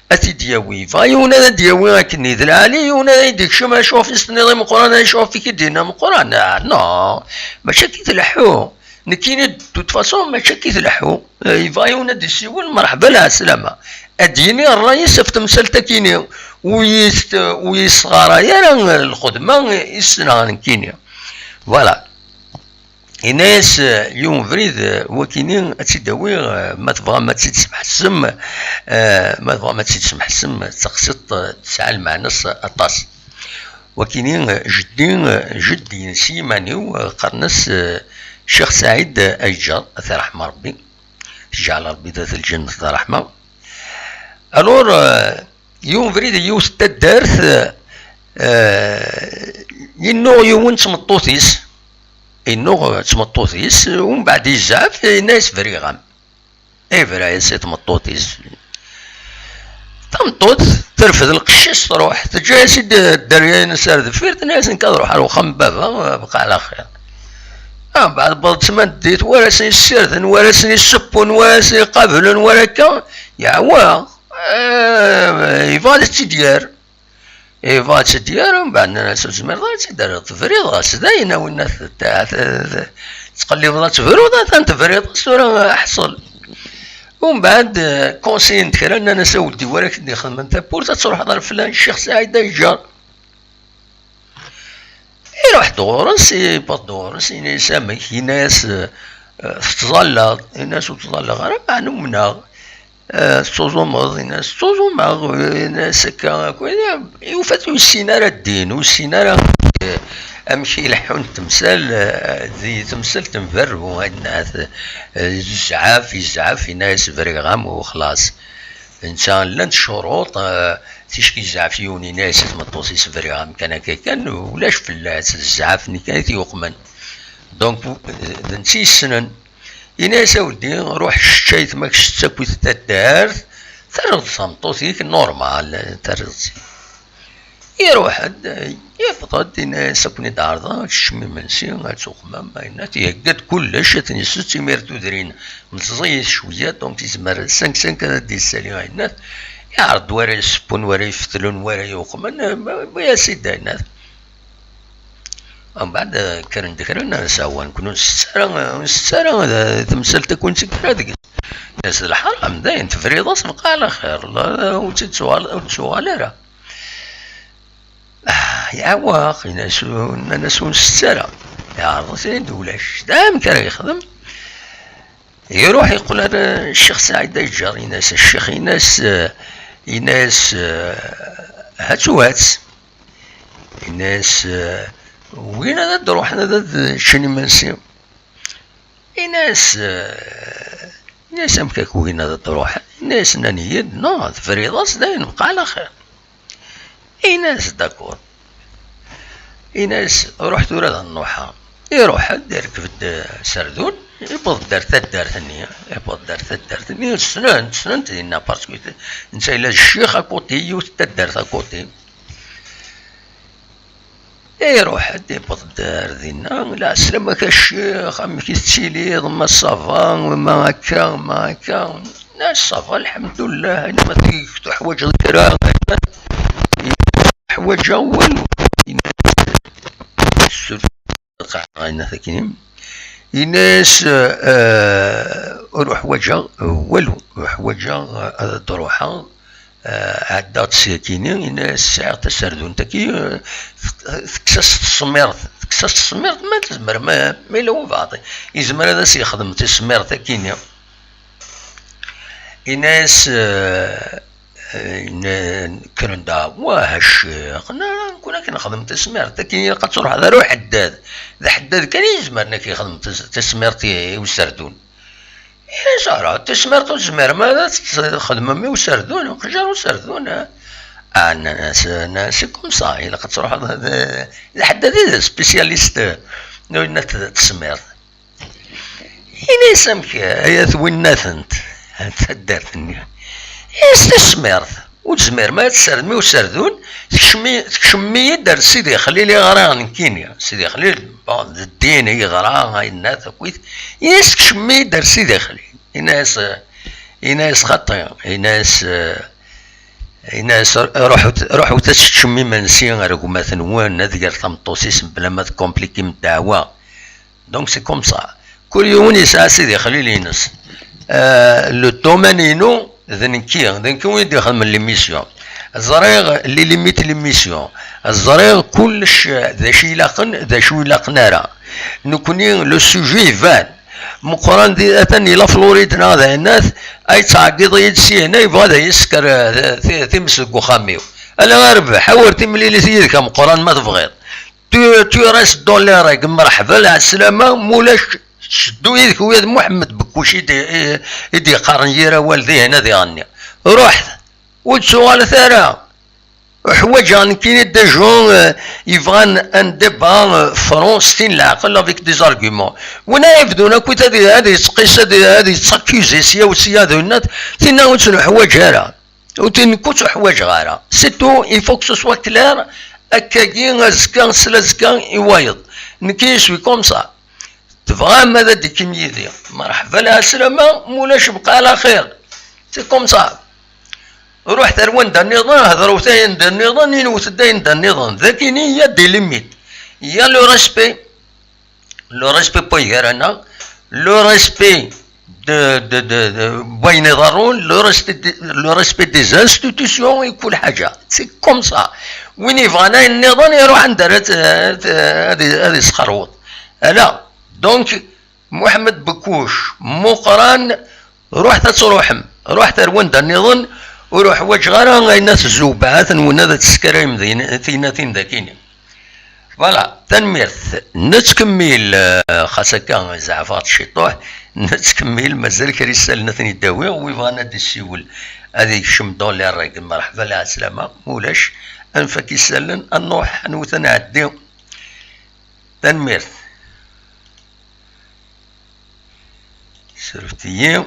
ad t-id-yawi. Yebɣa yiwen ad d-yawi akken d lɛali, yiwen ad d-yekcem acu ɣef i s-tenniḍ i Meqqran, acu ɣef i k-id-yenna Meqqran. Ah, non, mačči akka i tleḥḥu. Nekkini, de toute façon, mačči akka i tleḥḥu. Eh, yebɣa yiwen ad d-yessiwel, merḥba, lɛeslama. Ad d-yini ṛṛay-is ɣef temsalt-akini, ur yis-, ur yisɣaray ara lxedma i ssneɣ nekkini. Voilà. Yenna-yas, eh, yiwen ubrid, eh, wakini ad tt-id-awiɣ, eh, ma tebɣam ad tt-id-smeḥsem, eh, ma tebɣam ad tt-id-smeḥsem, d taqsiṭ, eh, tesɛa lmeɛna s-, aṭas. Wakini, eh, jeddi, eh, jeddi-ines s yiman-iw, eh, qqaren-as, eh, Ccix Saɛid, eh, Ayeǧǧer, ad t-iṛḥem Ṛebbi. Tejɛel Ṛebbi dat lǧennet d ṛṛeḥma. Alors, eh, yiwen ubrid, yiwet n taddart, eh, yennuɣ yiwen d tmeṭṭut-is, yennuɣ d tmeṭṭut-is, umbeɛd yezɛef, yenna-yas: "Briɣ-am." Ibra-yas i tmeṭṭut-is. Tameṭṭut terfed lqecc-is, truḥ, teǧǧa-yas-id dderya-ines ar deffir, tenna-yas: "Nekk ad ruḥeɣ ar wexxam n baba, bqa ɛla xir." Mbeɛd, wweḍ ttmandit, war asen-issirden, war asen-isseppun, war asen-iqablen, war akka, yeɛwa. Eh, yebɣa ad tt-id-yerr. Yebɣa ad tt-id-yerr, mbeɛd nnan-as: "Ur tezmireḍ ara ad tt-id-terriḍ, tebriḍ-as." Dayen, a winna t-, t-, t-, tettqellibeḍ ad tebruḍ, atan tebriḍ-as, tura ḥṣel. Umbeɛd, eh, konsiyen-d kra, nnan-as: "A weddi, wara k-d-ixedmen tawwurt, ad truḥeḍ ar flan, Ccix Saɛid Ayeǧǧer." Iruḥ-d ɣur-s, yewweḍ-d ɣur-s, yenna-yas: "Amek?" Yenna-yas: "Eh, eh, tettẓallaḍ?" Yenna-yas: "Ur ttẓallaɣ ara, meɛna umneɣ." "Eh, tettuẓumeḍ?" Yenna-yas: "Ttuẓumeɣ." Yenna-yas akka akk, yufa-t ur yessin ara ddin, ur yessin ara, eh, amek i leḥḥunt temsal, eh, di temsalt n berru, ayen ahat, eh, yezɛef, yezɛef, yenna-yas: "Briɣ-am u xlaṣ." Netta llant ccuruṭ, eh, ticki yezɛef yiwen, yenna-yas i tmeṭṭut-is: "Briɣ-am kan akka kan", ulac fell-as, d zzɛaf-nni kan i t-yuqmen. Donc, d netta yessnen. Yenna-yas: "A weddi, ruḥ ccetcayt ma kečč d takit taddart, terriḍ-d tameṭṭut-ik normal, terriḍ-tt." Iruḥ-d, yewweḍ-d, yenna-yas: "Ad ken-id-ɛerḍeɣ, ad teččem imensi, ad tuxmem, ayen." Ihegga-d kullec, ad ten-isett, imir tudrin meẓẓiyit cwiya, donc yezmer cinq cinq ad d-yessali ayen. Iɛreḍ wara yessewwen, wara ifetlen, wara yuqmen, yewwi-as-id ayen. Mbeɛd, eh, kkren-d kra, nnan-as: "Awa, nekkni ur nsett ara, ur nsett ara, eh, tamsalt akk ur nettekk ara deg-s." Nnan-as: "D lḥaram, dayen tebriḍ-as, bqa ɛla xir, la, ur tt-id-tuɣal, ur d-tuɣal ara." Ah, yeɛweq, nnan-as: "Ur nsett ara." Yeɛreḍ-it-id, ulac. D amek ara yexdem? Iruḥ yeqqel ar, eh, Ccix Saɛid Ayeǧǧer, yenna-as: "A ccix", yenna-as, eh, yenna-as, eh, "Hatu hats." Yenna-as, eh, "Win ad d-ruḥen ad, ad ččen imensi." Yenna-as, eh, yenna-as: "Amek akka win ad d-ruḥen?" Yenna-as: "Nnan-iyi-d, non, tebriḍ-as, dayen bqa ɛla xir." Yenna-as: "D'accord." Yenna-as: "Ruḥ tura ad nruḥ." Iruḥ-d, irkeb-d, eh, aserdun, yewweḍ-d ar taddart-nni, yewweḍ-d ar taddart-nni, ssnen-t, ssnen-t dinna, parce que netta yella d ccix à côté, yiwet n taddart à côté. Iruḥ-d, yewweḍ-d ar dinna: "Lɛeslama-k a ccix, amek i tettiliḍ, ma ça va, ma akka, ma akka?" "Ah, ça va, lḥemdullah, ayen ma tuḥwaǧeḍ kra?" "Ḥwaǧeɣ walu." Yenna-as: "Surtout lqaɛa, yenna-t akkin." Yenna-as: "Eh, ur uḥwaǧeɣ walu, ur ḥwaǧeɣ ad d-ruḥeɣ." Eh, ɛeddaɣ-d syakini, yenna-as: "Sɛiɣ taserdunt-agi, eh, tek-, tekkes-as tesmirt, tekkes-as tesmirt, ma tezmer, ma, ma yella walbeɛḍ yezmer ad as-yexdem tismirt akini." Yenna-as, eh, eh, yenna-, kkren-d: "Ah, wah, a ccix, nekkni ad k-nexdem tismirt, akken ilaq ad truḥeḍ ar uḥeddad. D aḥeddad kan i izemren ad k-yexdem tis-, tismirt i, i userdun." "Ih, Zara, tismirt ur tezmirem ara ad tt-txedmem i userdun, uqjar userdun, ah." Ah, nnan-as, nnan-as: "C'est comme ça, ilaq ad truḥeḍ d, d aḥeddad i d spécialiste n, n tesmirt." Ini-as: "Amek, ay at winnatent, taddart-nni, is tismirt?" Ur tezmirem ara ad tessardem i userdun, tekcem-, tekcem-iyi-d ar Sidi Xlil i ɣriɣ nekkini. Sidi Xlil, bon, d ddin i yeɣra, yenna takit, ini-as tekcem-iyi-d ar Sidi Xlil. Ini-as, eh, ini-as xaṭi, ini-as, eh, ini-as ruḥut, ruḥut ad teččem imensi ar gma-tnwen, ad ger tameṭṭut-is mebla ma tkomplikim ddeɛwa. Donc c'est comme ça. Kul yiwen yesɛa Sidi Xlil-ines. Euh, le domaine-inu d nekki, d nekki i d-ixedmen l'émission. Ẓriɣ les limites l'émission. Ẓriɣ kullec d acu ilaqen, d acu ilaqen ara. Nekni, le sujet iban. Meqqran di, atan di la Floride neɣ d ayenat, ay yettɛeggiḍ-iyi-d syin, yebɣa ad iyi-yessker, eh, ti-, times deg uxxam-iw. Ala a rrbeḥ, awer timlilit yid-k a Meqqran ma tebɣiḍ. Tu, tu restes dans les règles, mreḥba, lɛeslama, mulac, ceddu yid-k wiyaḍ. Muḥemmed Bekkuc i d-, i, i d-yeqqaren yir awal dihin ad iɣenni. Ruḥet, ur d-tuɣalet ara. Uḥwaǧeɣ nekkini des gens, euh, yebɣan un débat, euh, franc, s tin leɛqel, avec des arguments. Win ara yebdun akkit ad, ad yettqis, ad, ad yettakuzi sya u sya d winnat, tinna ur tt-nuḥwaǧ ara. Ur tin-, ur tt-uḥwaǧeɣ ara. C'est tout, il faut que ce soit clair. Akkagi, azekka, slazekka, i wayeḍ. Nekki, je suis comme ça. Tebɣam ad d-tekkim yid-i? Merḥba, lɛeslama, mulac, bqa ɛla xir. C'est comme ça. Ruḥet ar wanda nniḍen, hedrewt ayen d nniḍen, inwet-d ayen d nniḍen. Dakini, il y a des limites. Il y a le respect. Le respect n wayen gar-aneɣ, le respect de, de, de, de, n wayen iḍerrun, le respect de, le respect des institutions i kul ḥaǧa. C'est comme ça. Win yebɣan ayen nniḍen, iruḥ anda ara t-, t-, ad, ad isxerweḍ. Ala. Donc, Muḥemmed Bekkuc, Muqran, ruḥet ad truḥem. Ruḥet ar wanda nniḍen, ur uḥwaǧeɣ ara ayen at zzewbaɛat-nwen ad teskarayem din, tinatin dakini. Voilà, tanemmirt. Nettkemmil, eh, xas akka zeɛfeɣ-d ciṭuḥ, nettkemmil, mazal kra isallen ad ten-id-awiɣ, wi bɣan ad d-issiwel, ad ikcem dans les règles, merḥba, lɛeslama, ma ulac, ad nfak isallen, ad nruḥ, ad nwet, ad nɛeddi. Tanemmirt. Ssurfet-iyi.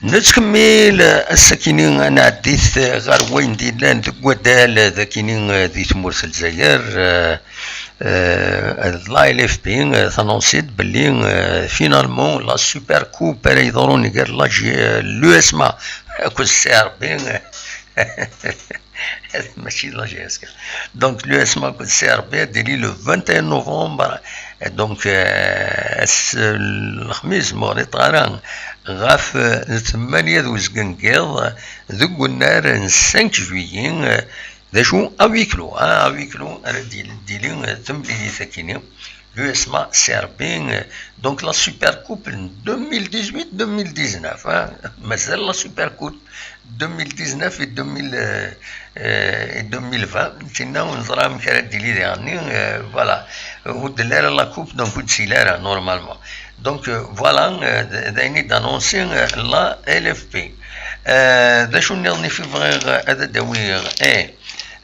Nettkemmil, eh, ass-akini ad nɛeddi-t ɣer wayen d-yellan deg waddal, eh, d akini, eh, di tmurt n Lezzayer, eh, eh, la L F P, eh, tanonsi-d belli, eh, finalement, la Super Coupe ara yeḍrun gar la G-, eh, l'U S M A akked C R B, eh, Mačči d la G S K. Donc, l'U S M A akked C R B ad d-tili le vingt et un novembre. Donc, euh, ass n lexmis, ma ur ɣliṭeɣ ara, ɣef, euh, tmanya d uzgen n yiḍ, deg unnar n cinq juillet, euh, d acu, à huis clos, ah, à huis clos ara d-, d-tili, euh, temlilit akini. l'U S M A Serbie, euh, donc la Super Coupe deux mille dix-huit deux mille dix-neuf, hein, mazal la Super Coupe deux mille dix-neuf et deux mille, euh, euh, et deux mille vingt, sinon on sera en carré de l'idée, euh, voilà. Au-delà de la coupe, donc on sera là, normalement. Donc, euh, voilà, euh, d- d'ailleurs, d'annoncer, euh, la L F P. Euh, d'ailleurs, on est en février, euh, à Dadawir, et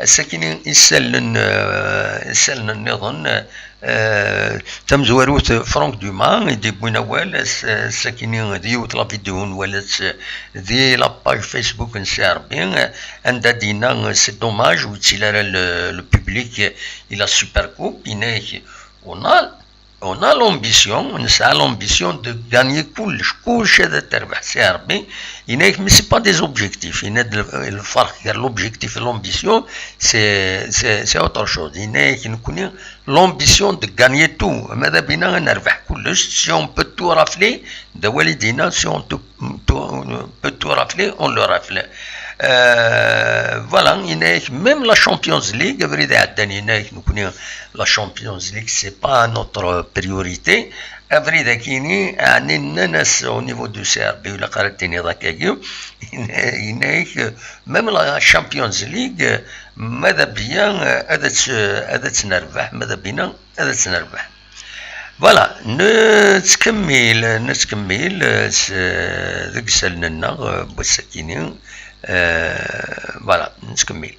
c'est qui nous, ils sellent, euh, ils sellent, euh, tamezwarut, Franck Dumas, i d-yewwin awal, s-, sakkin d yiwet la vidéo nwala-tt di la page Facebook n Serbie, anda d-yenna, c'est dommage, ur yettili ara le, le public i la Super Coupe, yenna-ak, on a, on a l'ambition, nesɛa l'ambition de gagner kullec, kullec ad terbeḥ Serbie, yenna-ak, mais c'est pas des objectifs, yenna-d le, le farq gar l'objectif et l'ambition, c'est, c'est, c'est autre chose, yenna-ak, nekkni, l'ambition de gagner tout. Mada bina ad nerbeḥ kullec. Si on peut tout rafler, d awal i d-yenna, si on tout, tout, peut tout rafler, on le rafle. Euh, voilà, yenna-ak, même la Champions League, abrid iɛeddan yenna-ak, nekkni, la Champions League, c'est pas notre priorité. Abrid akini, ɛni nnan-as au niveau du C R B, ilaq ara d-tiniḍ akkagi, yenna-ak, même la Champions League, mada bina, ad tt-, ad tt-nerbeḥ, mada bina, ad tt-nerbeḥ. Voilà, nettkemmil, nettkemmil, euh, s-, deg isallen-nneɣ, euh, n wass-akini. Euh, voilà, nettkemmil.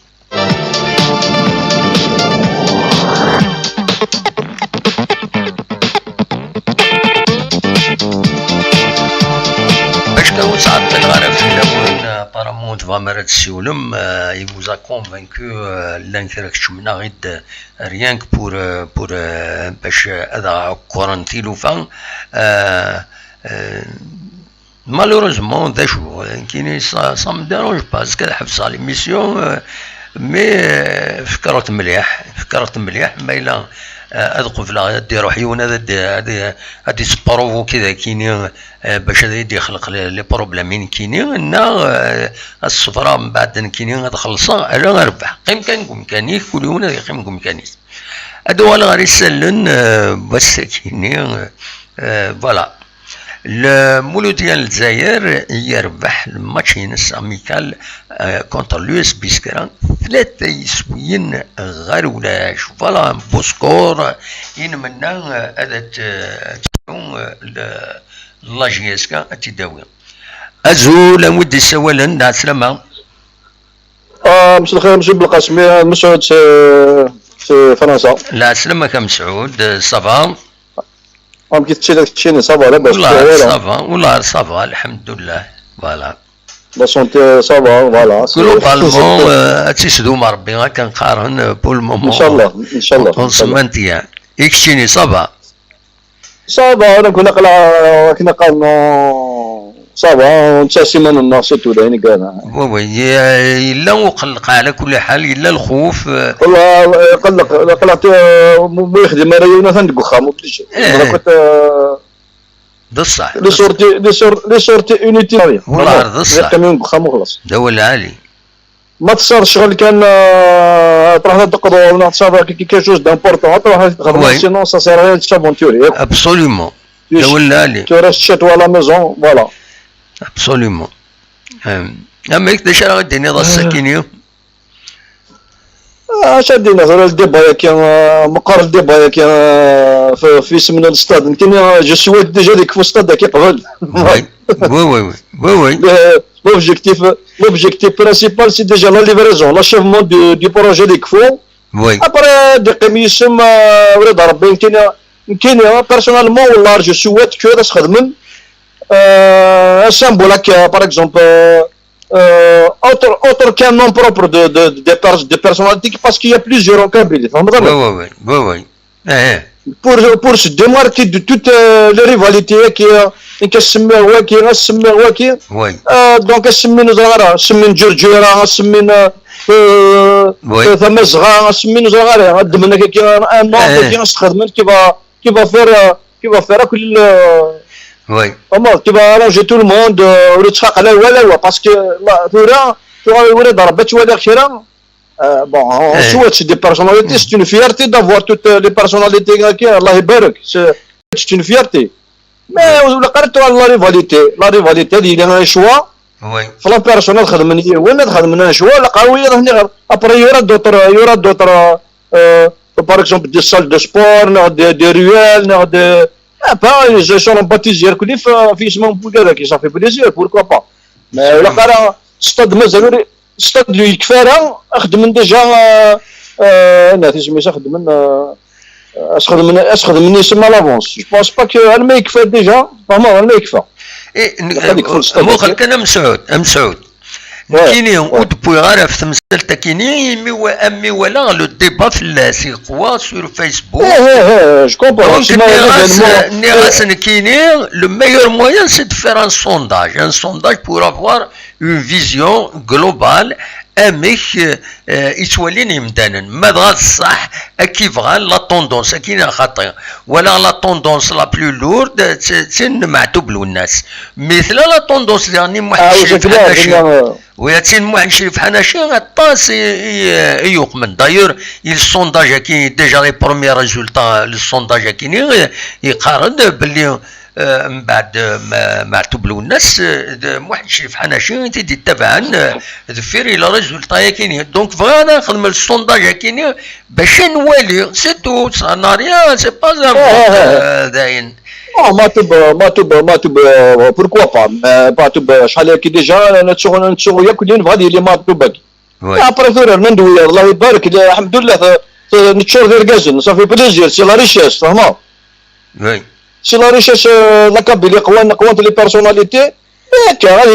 Bac kan ur ttɛeṭṭileɣ ara fell-awen, apparemment tebɣam ara d-tessiwlem, euh, il vous a convaincu, euh, llan kra keččmen-aɣ-id, euh, rien que pour, euh, pour, euh, bac, euh, ad aɣ-ɛekkren tilufa. Euh, euh, malheureusement, d acu, euh, nekkini, ça, ça me dérange pas, parce que ad ḥebseɣ l'émission, euh, mais, euh, fekret mliḥ, fekret mliḥ, ma yella, euh, ad qebleɣ ad d-iruḥ yiwen ad, ad, ad, ad d-isprovoki dagini, euh, bac ad yi-d-ixleq les, les problèmes i nekkini, neɣ, euh, ad ṣebreɣ mbeɛd nekkini ad xellṣeɣ, ala a rrbeḥ. Qqim kan deg umkan-ik, kul yiwen ad yeqqim deg umkan-is. Ad uɣaleɣ ɣer isallen, euh, n wass-akini, euh, voilà. Le Mouloudia n Lezzayer yerbeḥ le match-ines amical, euh, contre l'U S B Skra, tlata yiswiyen ɣer ulac. Voilà, un beau score. Inmenna, euh, ad t-, euh, ad t-, euh, le, la J S K ad t-id-tawi. Azul, a wi d-issawalen, d ɛeslama. Ah, مساء الخير، monsieur Belkacem, Mesɛud, c'est, c'est Fransa. Lɛeslama-k a Mesɛud, ça va? Amek i teččiḍ, keččini, ça va, labas? Wallah, ça va, wallah, ça va, lḥemdullah. Voilà. La santé, ça va, voilà. Globalement, euh, ad tt-isdum Rebbi, akken qqaren, euh, pour le moment. Inchallah, inchallah, on se maintient. I keččini, ça va? Ça va, donc, on a la, on a, ça va, on s'assime, on a, c'est tout, là, il y a. Oui, oui, y-, yella uqelleq ɛla kulli ḥal, yella lxuf, euh. Wallah, qelleq, qelleq, euh, mu, mu yexdim ara yiwen atan deg uxxam, obligé. Eh. D ṣṣeḥ. Les sorties, les sor-, les sorties inutiles. Wallah, d ṣṣeḥ. Yeqqim yiwen deg uxxam u xlaṣ. D awal lɛali. Ma tesɛiḍ ccɣel kan, euh, ad truḥeḍ ad teqḍuḍ, neɣ tesɛiḍ quelque chose d'important, ad truḥeḍ ad txedmeḍ, sinon ça sert à rien de s'aventurer. Absolument. Tu, d awal lɛali. Tu restes chez toi à la maison, voilà. Absolument. Euh, amek, d acu ara ɣ-d-tiniḍ ass-akini? Ah, acu ad d-iniɣ, tura le débat-agi, euh, meqqer le débat-agi, euh, f-, f isem n le stade. Nekkini, euh, je souhaite déjà ad yekfu stade-agi qbel. Oui, oui, oui, oui, oui, oui. Le, l'objectif, l'objectif principal, c'est déjà la livraison, l'achèvement du, du projet ad yekfu. Oui. Après, ad yeqqim yisem, euh, wrida Rebbi, nekkini, nekkini, personnellement, wallah, je souhaite que ad as-xedmen, euh, un symbole, euh, par exemple, euh, euh, autre, autre qu'un nom propre de, de, de pers-, de personnalité, parce qu'il y a plusieurs en Kabylie. Oui, oui, oui, oui, oui. Eh, eh. Pour, pour se démarquer de toutes, euh, les rivalités, qui, euh, qui se met, ouais, qui se met, ouais, qui, oui. Euh, donc, se met, nous, voilà, se met Djurdjura, se met, euh, euh, oui. Euh, Tamazɣa, se met, nous, voilà, hein, de manière qu'il y a un nom, eh, eh, qui va, qui va faire, euh, qui va faire que le, oui. Comment, qui va arranger tout le monde, euh, au lieu de ça, là, ouais, là, ouais, parce que, là, tura, tura, tura, ضربت ولا خيرا. Euh, bon, en soi, c'est des personnalités, c'est une fierté d'avoir toutes, euh, les personnalités qui, Allah يبارك, c'est, c'est une fierté. Mais, euh, la rivalité, la rivalité, il y a un choix. Oui. La personne, elle خدم un choix, la قوية, après, il y aura d'autres, il y aura d'autres, euh, par exemple, des salles de sport, des, des ruelles, des, ah, pas, ils seront baptisés, ça fait plaisir, pourquoi pas. Mais, la stade, stade, يكفي راه خدمن déjà, euh, euh, نعطي سميتها خدمن, euh, اش خدمن اش خدمن يسمى l'avance. Je pense pas que هذا ما يكفى déjà, vraiment هذا ما يكفى. مو خلك انا مسعود مسعود كيني ودبوي غير في تمثال تاكيني مي امي ولا le débat في السيقوا sur Facebook. ايه ايه ايه je comprends. ني غاس نكيني, le meilleur moyen c'est de faire un sondage, un sondage pour avoir une vision globale. Amek yettwalin yimdanen, ma dɣa d ṣṣeḥ akka i bɣan, la tendance akka neɣ xaṭi, wala la tendance la plus lourde, d tin n Meɛtub Lwennas. Mi tella la tendance diɣen n Muḥend Crif Ḥanaci, oui, d tin n Muḥend Crif Ḥanaci, aṭas i yuqmen. D'ailleurs, le sondage-agi, déjà les premiers résultats, le sondage-agi yeqqar-d belli mbeɛd Meɛtub Lwennas, d Muḥend Crif Ḥanaci i t-id-ittabaɛen deffir i le résultat-agi. Donc bɣiɣ ad nexdem le sondage-agi bac ad nwali, c'est tout, ça n'a rien, c'est pas un vote, dayen. Meɛtub, Meɛtub, Meɛtub, pourquoi pas? Meɛtub, acḥal-agi déjà nettuɣ, nettuɣ yakk li nebɣa ad yili Meɛtub-agi. Après tura, rnan-d wiyaḍ, Allah ibarek, lḥemdullah, neččur d irgazen, ça fait plaisir, c'est la richesse, tfehmeḍ? C'est la richesse, la Kabylie, qwant, qwant les personnalités. Akka, ad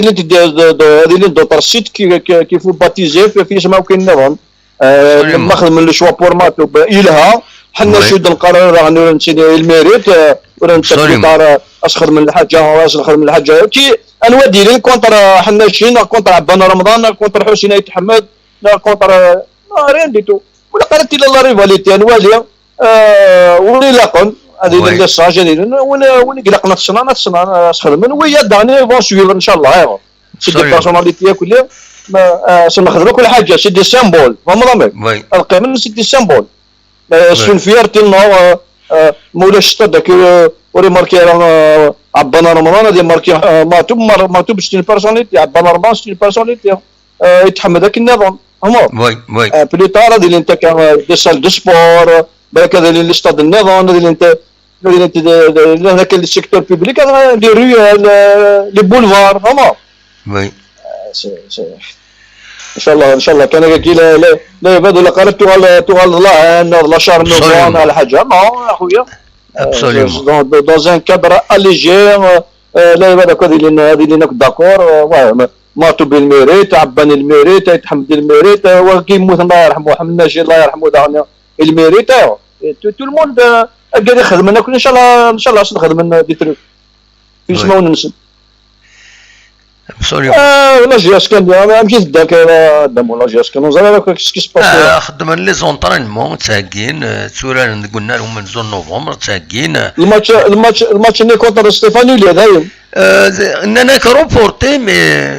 ilint d'autres sites qu'il faut baptiser fi yisem akkin nniḍen. Ma xedmen le choix pour Meɛtub, yelha. Ḥenna cud nqarr daɣen ur nettini il mérite, ur nettini ara as xedmen lḥaǧa, as xedmen lḥaǧa. Ki anwa d-ilin contre Ḥennaci, neɣ contre Ɛebban Remḍan, neɣ contre Ḥusin Ayt Ḥmed, neɣ contre, non, rien du tout. Wala qal tila la rivalité, ad nwali win ilaqen, ad ilin les sages, ad ilin win, win ilaqen ad t-snan, ad t-snan, ad s-xedmen, wiyaḍ daɣen vont suivre, ncallah. C'est des personnalités akk-nni, s nxedem akk lḥaǧa, c'est des symboles, tfehmeḍ amek? Ad qqimen, c'est des symboles. C'est une fierté-nneɣ, ma ulac stade-agi ur imarki ara Ɛebban Remḍan, ad imarki Meɛtub, Meɛtub c'est une personnalité, Ɛebban Remḍan c'est une personnalité. Ayt Ḥmed akken nniḍen, tfehmeḍ? Plus tard ad ilint akka des salles de sport, balak ad ilin les stades nniḍen, ad ilint, ad ilint, ad ilint akka le secteur public, les ruelles, les boulevards, tfehmeḍ? Ncallah, ncallah kan akka la, la, la, la, tuɣal, tuɣal d la haine, d la charme, d la ḥaǧa, non, a xuya. Dans, dans un cadre allégé, la, la, ad ilin akk d'accord, Meɛtub il mérite, Ɛebban il mérite, Ayt Ḥmed il mérite, wagi yemmuten Allah yerḥmu, Ḥennaci Allah yerḥmu daɣen il mérite, tout, tout le monde, akka ad xedmen akk, ncallah, ncallah ad xedmen des trucs. Fi yismawen-nsen. Absolument. La J S K, amek i tedda akka, la J S K, ur neẓri ara qu'est-ce qui se passe. Xeddmen les entraînements, tteggin, tturaren deg unnar umenzu n novembre, tteggin. Le match, le match, le match-nni contre Stéphanie, il est dayen. Nnan-ak reporté, mais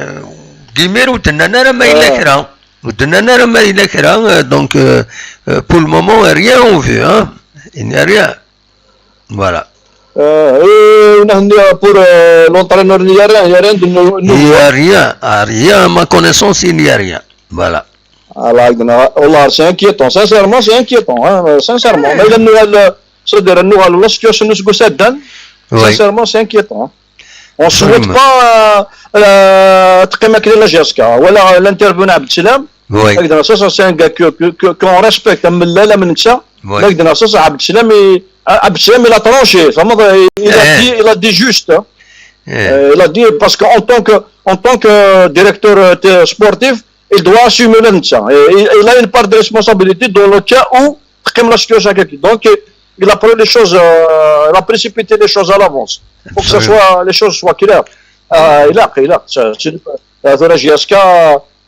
deg imir ur d-nnan ara ma yella kra. Ur d-nnan ara ma yella kra, donc pour le moment, rien on veut, hein. Il n'y a rien. Voilà. Euh, et on a pour euh, l'entraîneur, il n'y a rien, il n'y a rien de nou- nouveau. Il n'y a rien, à rien, à ma connaissance, il n'y a rien. Voilà. Alors, Allah, c'est inquiétant, sincèrement, c'est inquiétant, hein, euh, sincèrrement. Mais la nouvelle, c'est-à-dire, la nouvelle, la situation, nous, c'est Oui. Sincèrement, c'est inquiétant. On ne souhaite pas euh, euh, تقيم كده la J S K ولا l'intervenant Abdeslam. Oui. Ça, c'est un gars que, que, que, qu'on respecte, mais là, là, mais ça, Oui. Là, ça, Abdeslam, il, Abdeslam, il a tranché. Ça, il a Eh. dit, il a dit juste. Hein. Eh. Euh, il a dit, parce qu'en tant que, en tant que directeur euh, sportif, il doit assumer le ça. Et il, il a une part de responsabilité dans le cas où تقيم la situation هكاك. Donc, il a pris les choses, euh, il a précipité les choses à l'avance. Faut que ça Absolument. Soit, les choses soient claires. Euh, il a, il a, c'est, c'est, euh, la J S K,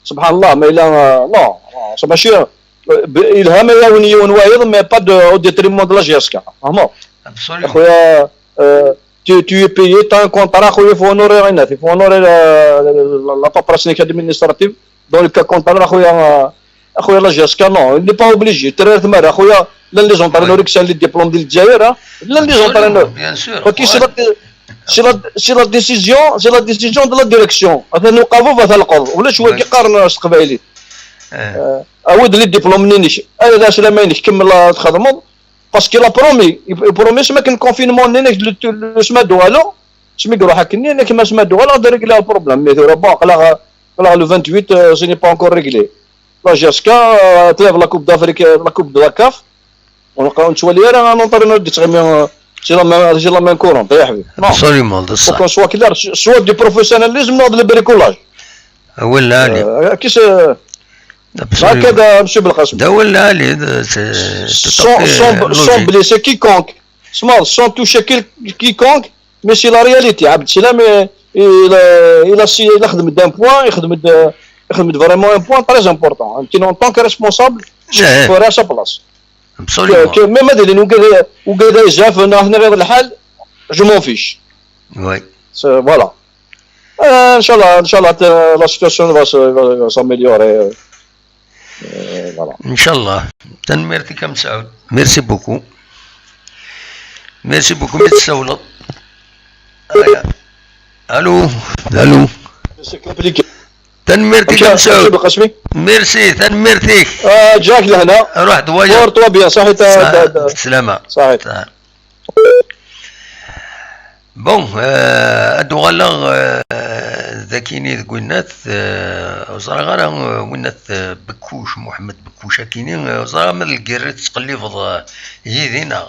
سبحان الله, mais il a, euh, non, c'est pas sûr. Euh, il a, mais il y a une, une, mais pas de, au détriment de la J S K. Vraiment. Absolument. خويا، euh, tu, tu es payé, tu as un contrat, خويا, il faut honorer, il faut honorer la, la, la paperasse administrative. Donc, le contrat, خويا, euh, Axuya, la G S K, non, il n'est pas obligé. Terra tmara, axuya, llan les entraîneurs i yesɛan les diplômes di Lezzayer, hein. Llan les entraîneurs. Bien sûr. Ok, c'est la, c'est la, c'est la décision, c'est la décision de la direction. Atan uqabub, atan lqeḍ. Ulac wagi qqaren s teqbaylit. Eh, awi-d les diplômes-nni-inek. Ala, d aslama-inek, kemmel ad txedmeḍ. Parce que la promis, il, il promis, ma akken confinement-nni-inek, le, le semaine d-uɣaleɣ, asmi iruḥ akken-nni, nekk ma semaine d-uɣaleɣ, ad régler le problème. Mais tura, bon, aql-aɣ, aql-aɣ le vingt-huit, euh, ce n'est pas encore réglé. La G S K, euh, tlab la Coupe d'Afrique, euh, la Coupe de la CAF. Ur nettwali ara un entraîneur d-yettɣimi, euh, c'est la main, c'est la main courante, ya ḥbib. Non. Absolument, d ṣṣeḥ. Faut qu'on soit clair, soit du professionnalisme, non, de le bricolage. Awal lɛali. Euh, qu'est-ce, Absolument. هكذا monsieur Belkacem. D awal lɛali, c'est tout à fait logique. Sans, sans, sans blesser quiconque. Smart, sans toucher quel-, quiconque, mais c'est la réalité. Abdeslam, il, il, il a, il a خدم d'un point, il خدم de, il خدم vraiment un point très important. En tant que responsable, il faut à sa place. Absolument. Que, que même هذا اللي نقول، وقال يزعف، نحن غير الحال, je m'en fiche. Oui. C'est, voilà. Euh, إن شاء الله, إن شاء الله, la situation va se, va, va s'améliorer. Euh, voilà. إن شاء الله. Tanemmirt-ik a Mesɛud. Merci beaucoup. Merci beaucoup. Mi tsawleḍ. Aya. Allô. Allô. C'est compliqué. Tanemmirt-ik a Mesɛud. Merci, tanemmirt-ik. آه، جاك لهنا. روح دوايا. Porte-toi bien, صحيت. Slama. صحيت. Bon, euh, ad uɣaleɣ, euh, d akini deg winnat, euh, ur ẓriɣ ara, euh, winnat, euh, Bekkuc, Muḥemmed Bekkuc akini, euh, ur ẓriɣ ma d lgirri tettqellibeḍ, euh, yid-i neɣ.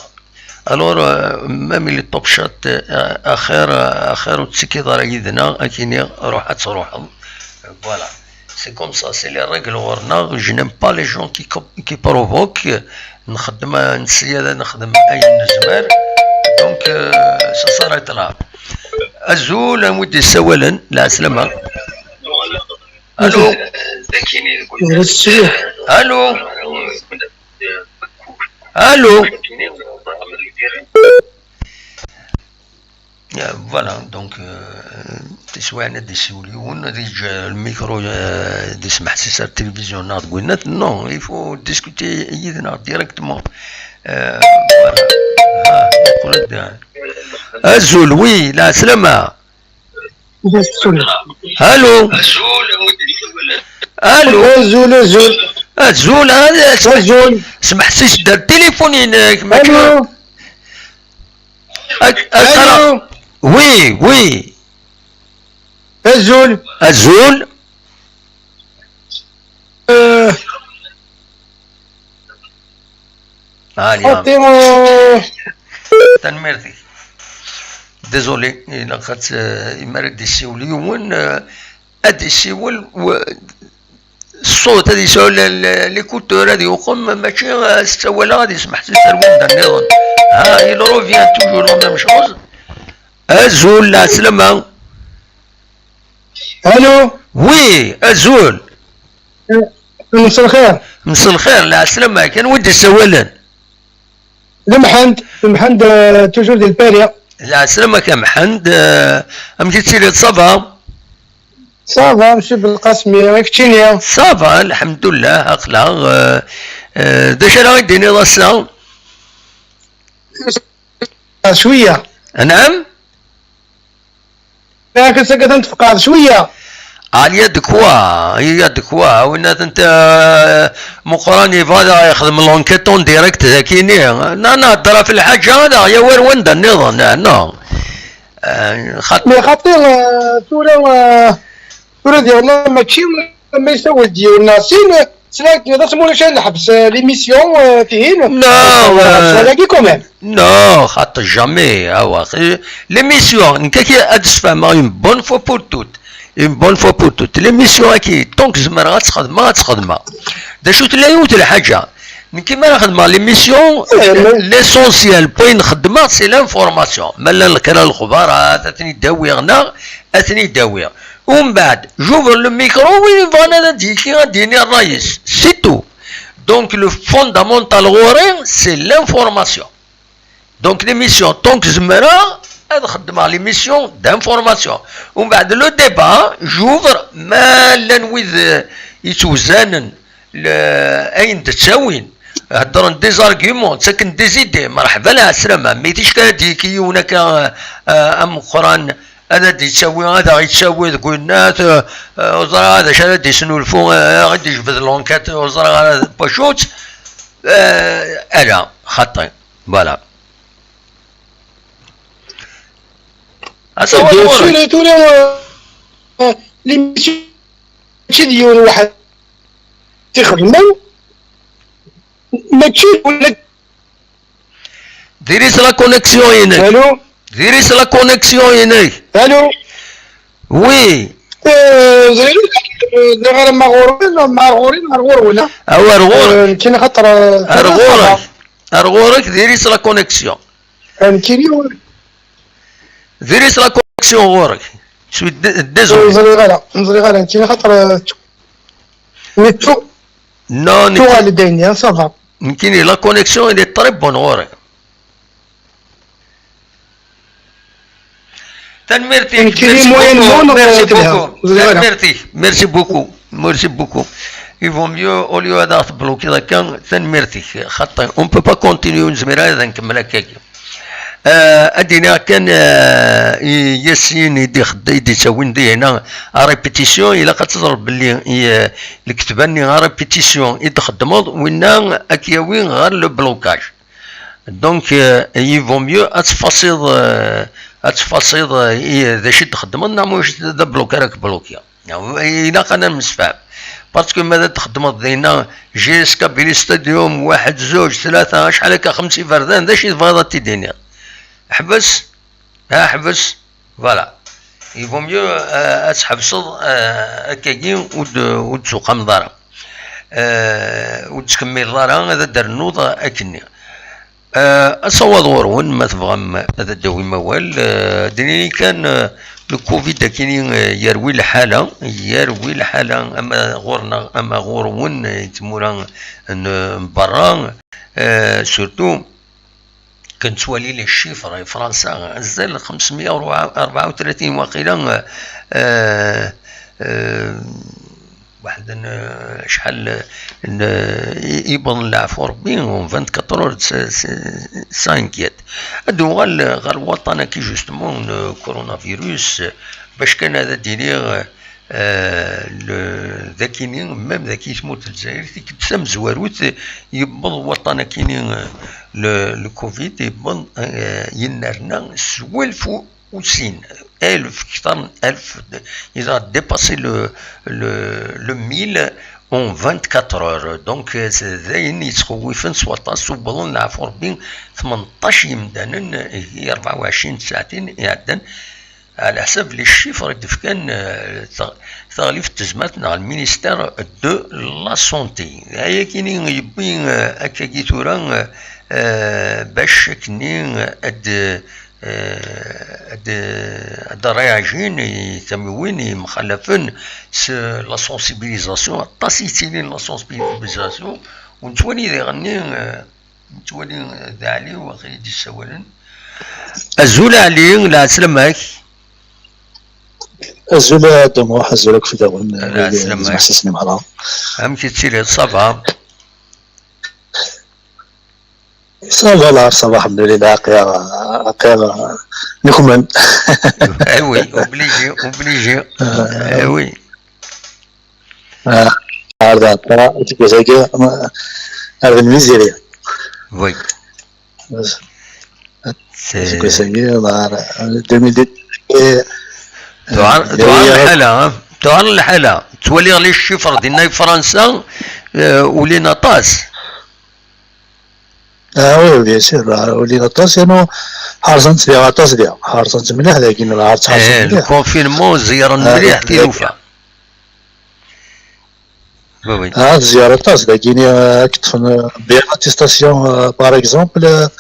Alors, euh, même les top shots, euh, axir, euh, axir ur tettikiḍ ara yid-neɣ, akini ruḥ ad truḥeḍ. Voilà. C'est comme ça, c'est les règles ɣur-neɣ. Je n'aime pas les gens qui, qui provoquent. Nxeddem, euh, nessiyad ad nexdem ayen nezmer. Donc, euh, ça s'arrête là. Azul, anwa i d-yessawalen? Lɛeslama. Allô? Allô? Allô? Euh, voilà, donc, euh, tiswiɛin ad d-isiwel yiwen, ad yeǧǧ, euh, le micro, euh, ad yesmeḥsis ar télévision neɣ deg winnat. Non, il faut discuter yid-neɣ directement. Euh, voilà. Ah, yeqqel-d. Azul, oui, lɛeslama. Allô? Allô? Azul, azul. Azul, azul. Azul, ah, smeḥsis-d ar téléphone-inek. Allô? Allô? Oui, oui. Azul. Azul. Euh. Allez, hein. Tanemmirt-ik. Désolé, ilaq ad, euh, imar ad d-isiwel yiwen, euh, ad d-isiwel, w-, ṣṣut, ad yesɛu l-, l-, l'écouteur, ad yuqem, mačči, euh, s ssawaleɣ ad yesmeḥsis ar wanda nniḍen. Ha, il revient toujours la même chose. Azul, lɛeslama. Allô? Oui, azul. Mselxir. Mselxir, lɛeslama, kan wi d-issawalen? D Mḥend, d Mḥend, euh, toujours di Lpari. Lɛeslama-k a Mḥend, euh, amek i tettiliḍ, ça va? Ça va, monsieur Belqasmi, i keččini? Ça va, lḥemdullah, aql-aɣ, euh, euh, d acu ara yi-d-tiniḍ ass-a? Cwiya. Anɛam? Yak ass-agi ad ten-tfeqɛeḍ cwiya. Ah, il y a de quoi, il y a de quoi. Winna tent, euh, Meqqran yebɣa ad yexdem l'enquête en direct dagi-ni. Non, non, hedder ɣef lḥaǧa, ad aɣ-yawi ar wanda nniḍen, non. Euh, xaṭ- Mais xaṭi, euh, tura, euh, tura diɣen mačči ma yessawel-d yiwen neɣ sin, ttnadiḍ-as ma ulac ad neḥbes, euh, l'émission, euh, tihin. Non, euh, quand même. Non, xaṭi, jamais, awa. L'émission, nekk ad d-sfehmeɣ une bonne fois pour toutes. Une bonne fois pour toutes. L'émission-agi, tant que zemreɣ ad tt-xedmeɣ, ad tt-xedmeɣ. D acu tella yiwet lḥaǧa? Nekk mi ara xedmeɣ l'émission, l'essentiel, point xeddmeɣ, c'est l'information. Ma llan kra lexbarat, ad ten-id-awiɣ neɣ ad ten-id-awiɣ. Umbeɛd, j'ouvre le micro, win yebɣan ad d-yini, ad d-yini ṛṛay-is. C'est tout. Donc, le fondamental ɣur-i, c'est l'information. Donc, l'émission, tant que zemreɣ, ad xeddmeɣ l'émission d'information. Umbeɛd, le débat, j'ouvre, ma llan wid, euh, yettewzanen, Le-, ayen d-ttawin, heddren des arguments, ttaken des idées, merḥba lɛeslama, mi ticki ara d-yekki yiwen akka, eh, ameqqran, ad d-yettawi, ad aɣ-yettawi deg winnat, eh, eh, ur ẓriɣ ara d acu ara d-yesnulfu, eh, ad aɣ-d-yejbed l'enquête, ur ẓriɣ ara d wacu-tt, eh, ala, xaṭi, voilà. Asawaḍ Bien sûr, ɣur-k. Tura, eh, l'émission mačči d yiwen waḥed i xedmen, mačči d wala. Diri-s la connexion-inek. Allô? Diri-s la connexion-inek. Allô? Oui. Euh, ẓriɣ, euh, d ar ma ɣur-wen, ma ar ɣur-i, ma ar ɣur-wen, ah. Aw, ar ɣur-, euh, nekkini xaṭer, euh, ar ɣur-k. Ar ɣur-k, diri-s la connexion. Euh, nekkini ur- Diri-s la connexion ɣur-k. Je suis dé-, désolé. Ur ẓriɣ ara, ur ẓriɣ ara, nekkini xaṭer, euh, mi tu-, Non, nekk-, tuɣal-d ayen-nni, ça va. Nekkini, la connexion, elle est très bonne ɣur-i. Tanemmirt-ik, Nekkini merci moyennement, beaucoup, euh, merci telha. Beaucoup. Ur ẓriɣ ara. Tanemmirt-ik, merci beaucoup, merci beaucoup. Il vaut mieux, au lieu ad aɣ-teblukiḍ akka, tanemmirt-ik. Xaṭi, on peut pas continuer, ur nezmir ara ad nkemmel akkagi. Euh, ad d-iniɣ kan, euh, i Yasin i d-ixed-, i d-ittawin dihina, à répétition, ilaq ad teẓreḍ belli, euh, lekdeb-nni à répétition i d-txeddmeḍ, winna ad k-yawi ɣer le blocage. Donc, euh, il vaut mieux ad tfasiḍ, euh, ad tfasiḍ, euh, i, d acu i d-txeddmeḍ, neɣ mačči d ablukar ad k-blukya. Ilaq ad nemsefham. Parce que ma ad txeddmeḍ dinna, J S K Billy Stadium, waḥed, zuǧ, tlata, acḥal akka, xems iberdan, d acu i tebɣiḍ ad t-id-tiniḍ? Ḥbes, ha, ḥbes, voilà. Il vaut mieux, euh, ad tḥebseḍ, euh, akkagi ur d-, ur d-tuqameḍ ara. Euh, ur d-tkemmileḍ ara, ad d-ternuḍ akkenni. Euh, asawaḍ ɣur-wen, ma tebɣam ad d-tawim awal, euh, ad d-nini kan, euh, le covid akini, euh, yerwi lḥala, yerwi lḥala, ama ɣur-neɣ, ama ɣur-wen, euh, tmura n, n berra, euh, surtout, كنت ولي لي الشيفر، فرنسا، أزال خمسمية وأربعة وثلاثين واقيلا، آه، آه، واحد، آه، شحال، آه، يبون العفو ربي، vingt-quatre heures، س-، س-، سانكيات. هادو غير، غير الوطن كي جوستمون، آه، كورونا فيروس، آه، باش كان هذا ديري، آه، آه، ل-، ذاكيني، ميم ذاكي تموت الجزائر، تيكب سام زواروت، يبض وطن كيني، آه، ل-، الكوفيد، يبض، آه، ينرنا سوالف وسين، ألف، أكثر من ألف، إذا ديباسي لو، لو، لو ميل اون فانت كاتر اور. دونك، آه، س-، داين يتخوفن سواطاس، وبضن العفو ربي ثمنطاش يمدانن، هي أربعة وعشرين ساعتين يعدن. على حسب لي شيفر اللي كان، آه، تغ-، تغليف التزمات ناع المينيستير دو لا سونتي. هيا كيني يبي، آه، هكا كي ثورة، آه، باش كني اد، آه، اد، اد رياجين يتموين مخالفين س لا سونسيبيليزاسيون، طاسيتيني لا سونسيبيليزاسيون. ونتواني دي غني، آه، نتوالي د علي واخا يدي السوالن. أزول علي، العسلامة. أزول دموح، أزول كفداون. العسلامة. زعما سيسني مع بعض. أمك تسيري صافا؟ صافا لا، صافا الحمد لله، عقيا، عقيا نكمل. إيه oui، obligé، obligé. آه. إيه oui. آه، عرض عطا، تقول زكي، ما، عرض الميزيريا. Oui. بس. C'est تقول زكي، ما، deux mille deux. تعر-، تعر الحالة، ها؟ تعر الحالة. تولي لي الشيفر ديالنا في فرنسا، آه، ولينا طاس. Ah oui, bien sûr, آه، ولينا طاس، لأنه حرصت بها، طاس بها، حرصت مليح، لكن راه عرفت حرصت إيه، مليح. الكونفينمون زيرن آه، مليح لكن تيلوفا. Oui, oui. آه، زيارة طاس، لكن، آه، كتفن بها لاتيستاسيون، آه، باغ اكزومبل، آه،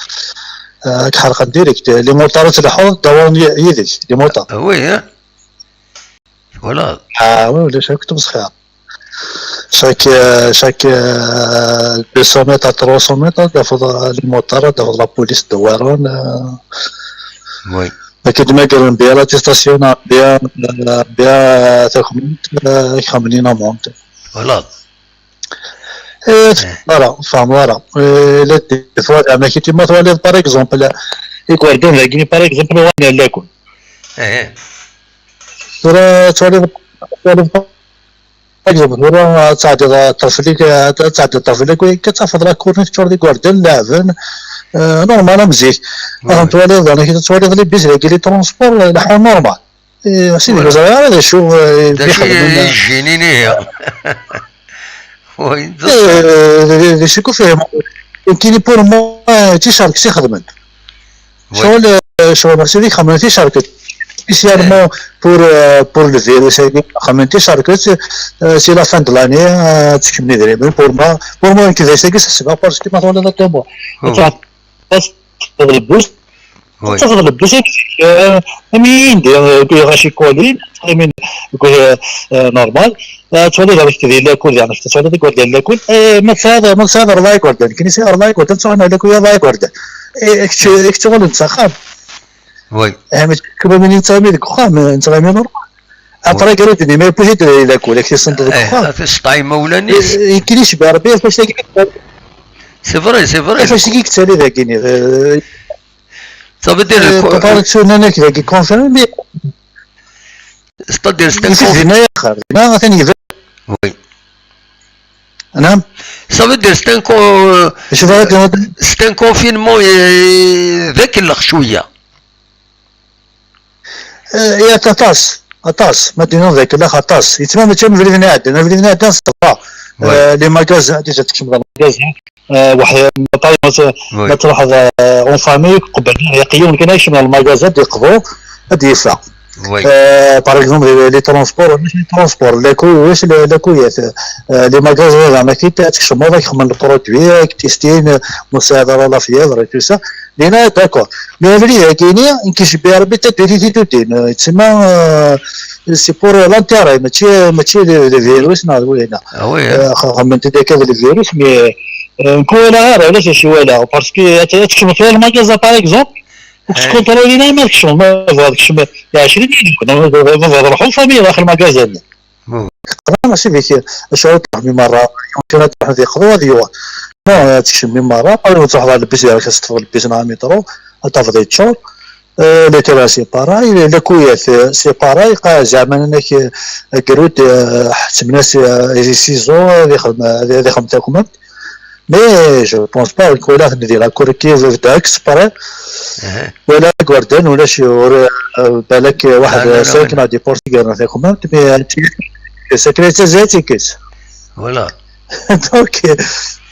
آه، كحرقن ديريكت، لي موطار تلحو دورن ي-، يدك، لي موطار. Oui, hein. Voilà. آه، oui، ولا شاك تبصخيها. شاك، آه، شاك، آه، deux cents mètres، trois cents mètres، دافض لي موطار، دافض لابوليس دوارون، آه. Oui. لكن ما قالن بها لاتيستاسيون، بها، بها تاكمنت، آه، خمنين أمونت. Voilà. Eh, ur tfehmeḍ ara, ur tfehmeḍ ara. Eh, la d-, twalaḍ, amek i ma twaliḍ, par exemple, igerdan dagi, par exemple, uɣalen ar lakul. Tura twaliḍ, twaliḍ, par exemple, tura ad tɛeddiḍ ṭṭerf-ik, ad tɛeddiḍ ṭṭerf-ik, ad tafeḍ lakul-nni teččur d igerdan, leɛben, eh, normal am zik. Ad twaliḍ, amek i tettwaliḍ les bus dagi, les transports, eh, leḥḥun normal. Eh, a sidi, ur ẓriɣ ara d acu, eh, d acu i xedmen, eh, ijjinin ihi. Wayen d, eh, d, d, d acu i fehmeɣ. Nekkini pour moi, eh, d ticerket i xedmen. Ccɣel, eh, ccɣel, a sidi, xedmen ticerket. Spécialement pour, eh, pour le virus, xedmen ticerket, eh, si la fin de l'année, eh, ad tekcem idrimen. Pour moi, pour moi, nekk d acu-agi s ssebba, parce que ma twalaḍ akka, bon. Tafeḍ lebdus, eh, am yindi, eh, deg ɣaci kulin, am, eh, eh, normal. Eh, twaliḍ amek di lakul, yani, twaliḍ igerdan lakul, eh, ma tesɛiḍ, ma tesɛiḍ ṛebɛa igerdan, kini sɛiɣ ṛebɛa igerdan, ttruḥun ar lakul ṛebɛa igerdan. Eh, kečč, eh, kečč uɣalen s axxam. Eh, mačči kra min yettɣimi deg uxxam, eh, nettɣimi normal. Après, garud-nni, ma yewwi-t-id lakul, ak t-isenṭeḍ deg uxxam. Ad t-isṭeɛ imawlan-is. Eh, eh, kini cebbi Rebbi, fac tagi. C'est vrai, c'est vrai. Fac tagi yettali dagi, eh, Ça veut dire, eh, quoi, papa, tu n'en as que confirmé. C'est-à-dire, c'est un conf-, dinna axir, dinna atan yebda. Oui. Naam. Ça veut dire, c'est un con-, c'est un confinement, eh, d akellex cwiya. Eh, ya aṭas, aṭas. Ma d-iniḍ d akellex aṭas. Yettban mačči am ubrid-nni iɛeddan. Ubrid-nni iɛeddan, ça va. Oui. Eh, les magasins, déjà, tkecmeḍ ɣer magasin. Eh, waḥed, ma t-, ma truḥeḍ, eh, en famille, qbel, yeqqim yiwen kan ad yekcem ɣer lmagaza, ad d-yeqḍu, ad d-yeffeɣ. Oui. Eh, par exemple, les, les transports, les transports, lakuyat, les, lakuyat, eh, les magasins, zeɛma kit ad tkecmeḍ, ad k-xedmen le produit, ad k-testin, eh, ma ur tesɛiḍ ara la fièvre et tout ça. Dinna, d'accord. Mais abrid-agi-ni, nekk icebbi Rebbi tadwilt i tuddin. Eh, yettsemma, eh, c'est pour l'intérêt, mačči, mačči le, le virus, neɣ d winna. Ah oui, hein. Eh, xedment-d akka d le virus, mais Euh, nekk ur walaɣ ara, ulac acu i walaɣ, parce que ad, ad tkecmeḍ tura lmagaza, par exemple, ur k-skontrolin ara ma tkecmeḍ, ma tebɣiḍ tkecmeḍ, ɛecrin yid-wen, ma tebɣiḍ ruḥ en famille daxel lmagaza-nni. Xedmeɣ, mačči d acu ara truḥem i merra, yumkin ad truḥem ad yeqḍu, ad yuɣal. Non, ad tekcmem i merra, par exemple, ad truḥeḍ ɣer lbis, ad teṭṭfeḍ lbis neɣ lmitṛu, ad tafeḍ yeččur. Euh, les terrains, c'est pareil, les, les cueillettes, euh, c'est pareil, qa-, zeɛma anak, euh, agrud, euh, ḥettmen-as, euh, les ciseaux, ad ixdem, ad, ad ixdem takmamt. Mais je pense pas, nekk walaɣ-ten di la cour qui veut exprès. Wala igerdan, ulac, ur, euh, balak, euh, waḥed, cinq neɣ dix pour cent gar takmamt, mais, euh, c'est que les asiatiques. Voilà. Donc,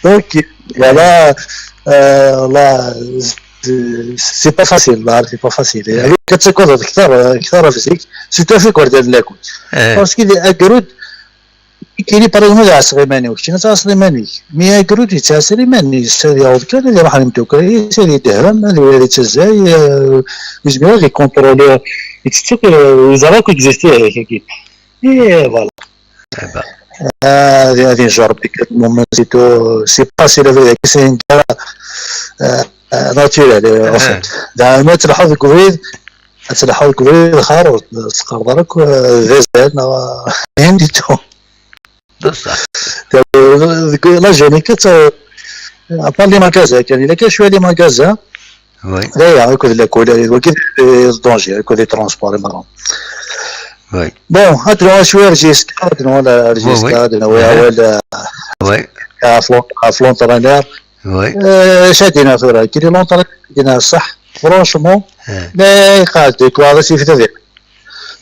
donc, voilà, euh, là, c'est, c'est pas facile, là, c'est pas facile. Ad tettagadeḍ kter, kter ɣef zik, surtout ɣef igerdan n lakul. Parce que agrud, kini, par exemple, ad ɛasseɣ iman-iw, kečč ad tɛasseḍ iman-ik. Mi agrud yettɛasar iman-is, ad yaweḍ kan ad iruḥ ar imdukal-is, ad idehhem, ad, ad ittazzay, euh, yezmer ad ikontroli, yettett akk, euh, yeẓra akk existiɣ-ak-agi. Et voilà. Eh ben. Ah, ad, ad injeṛ Rebbi kan moment, c'est tout, c'est pas facile avec, c'est une guerre, euh, euh, naturelle, euh, en fait. Da, ma tleḥḥuḍ deg ubrid, ad tleḥḥuḍ deg ubrid, xar, ur teqqareḍ ara akk, euh, d azal, neɣ, euh, rien du tout. Deg la zone kan, à part les magasins, kan, il y a que les magasins. Oui. D'ailleurs, écoute, la couleur, écoute, les dangers, écoute, les transports, et marrant. Oui. Bon, ad nruḥ cwiya ar Jiska, ad nruḥ ar Jiska, ad nruḥ, oui, awal, euh, oui, ɣef l'en-, ɣef l'entraîneur. Oui. Euh, acu ad d-iniɣ tura, kini l'entraîneur, ad d-iniɣ ṣṣeḥ, franchement, ma iqeɛɛed deg waɣ-, ad t-yefk ad iqeɛɛed.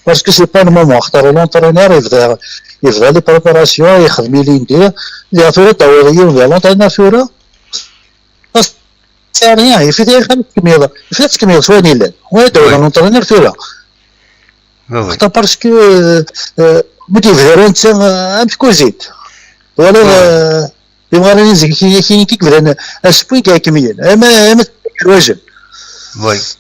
Parce que c'est pas le moment, axaṭer l'entraîneur yebda, yebda les préparations, yexdem ilindi, diɣ tura d-tawiḍ yiwen d l'entraîneur tura, c'est rien, yif-it ad tkemmleḍ, yif-it ad tkemmleḍ s wayen yellan. Wa d awal n l'entraîneur tura. Xaṭer parce que, euh, euh, mi d-yebda netta, euh, am tkuzint. Twalaḍ, euh, timɣarin zik, kini, kini kik bdan asewwi kikmiyen. Ama, ama lwajem.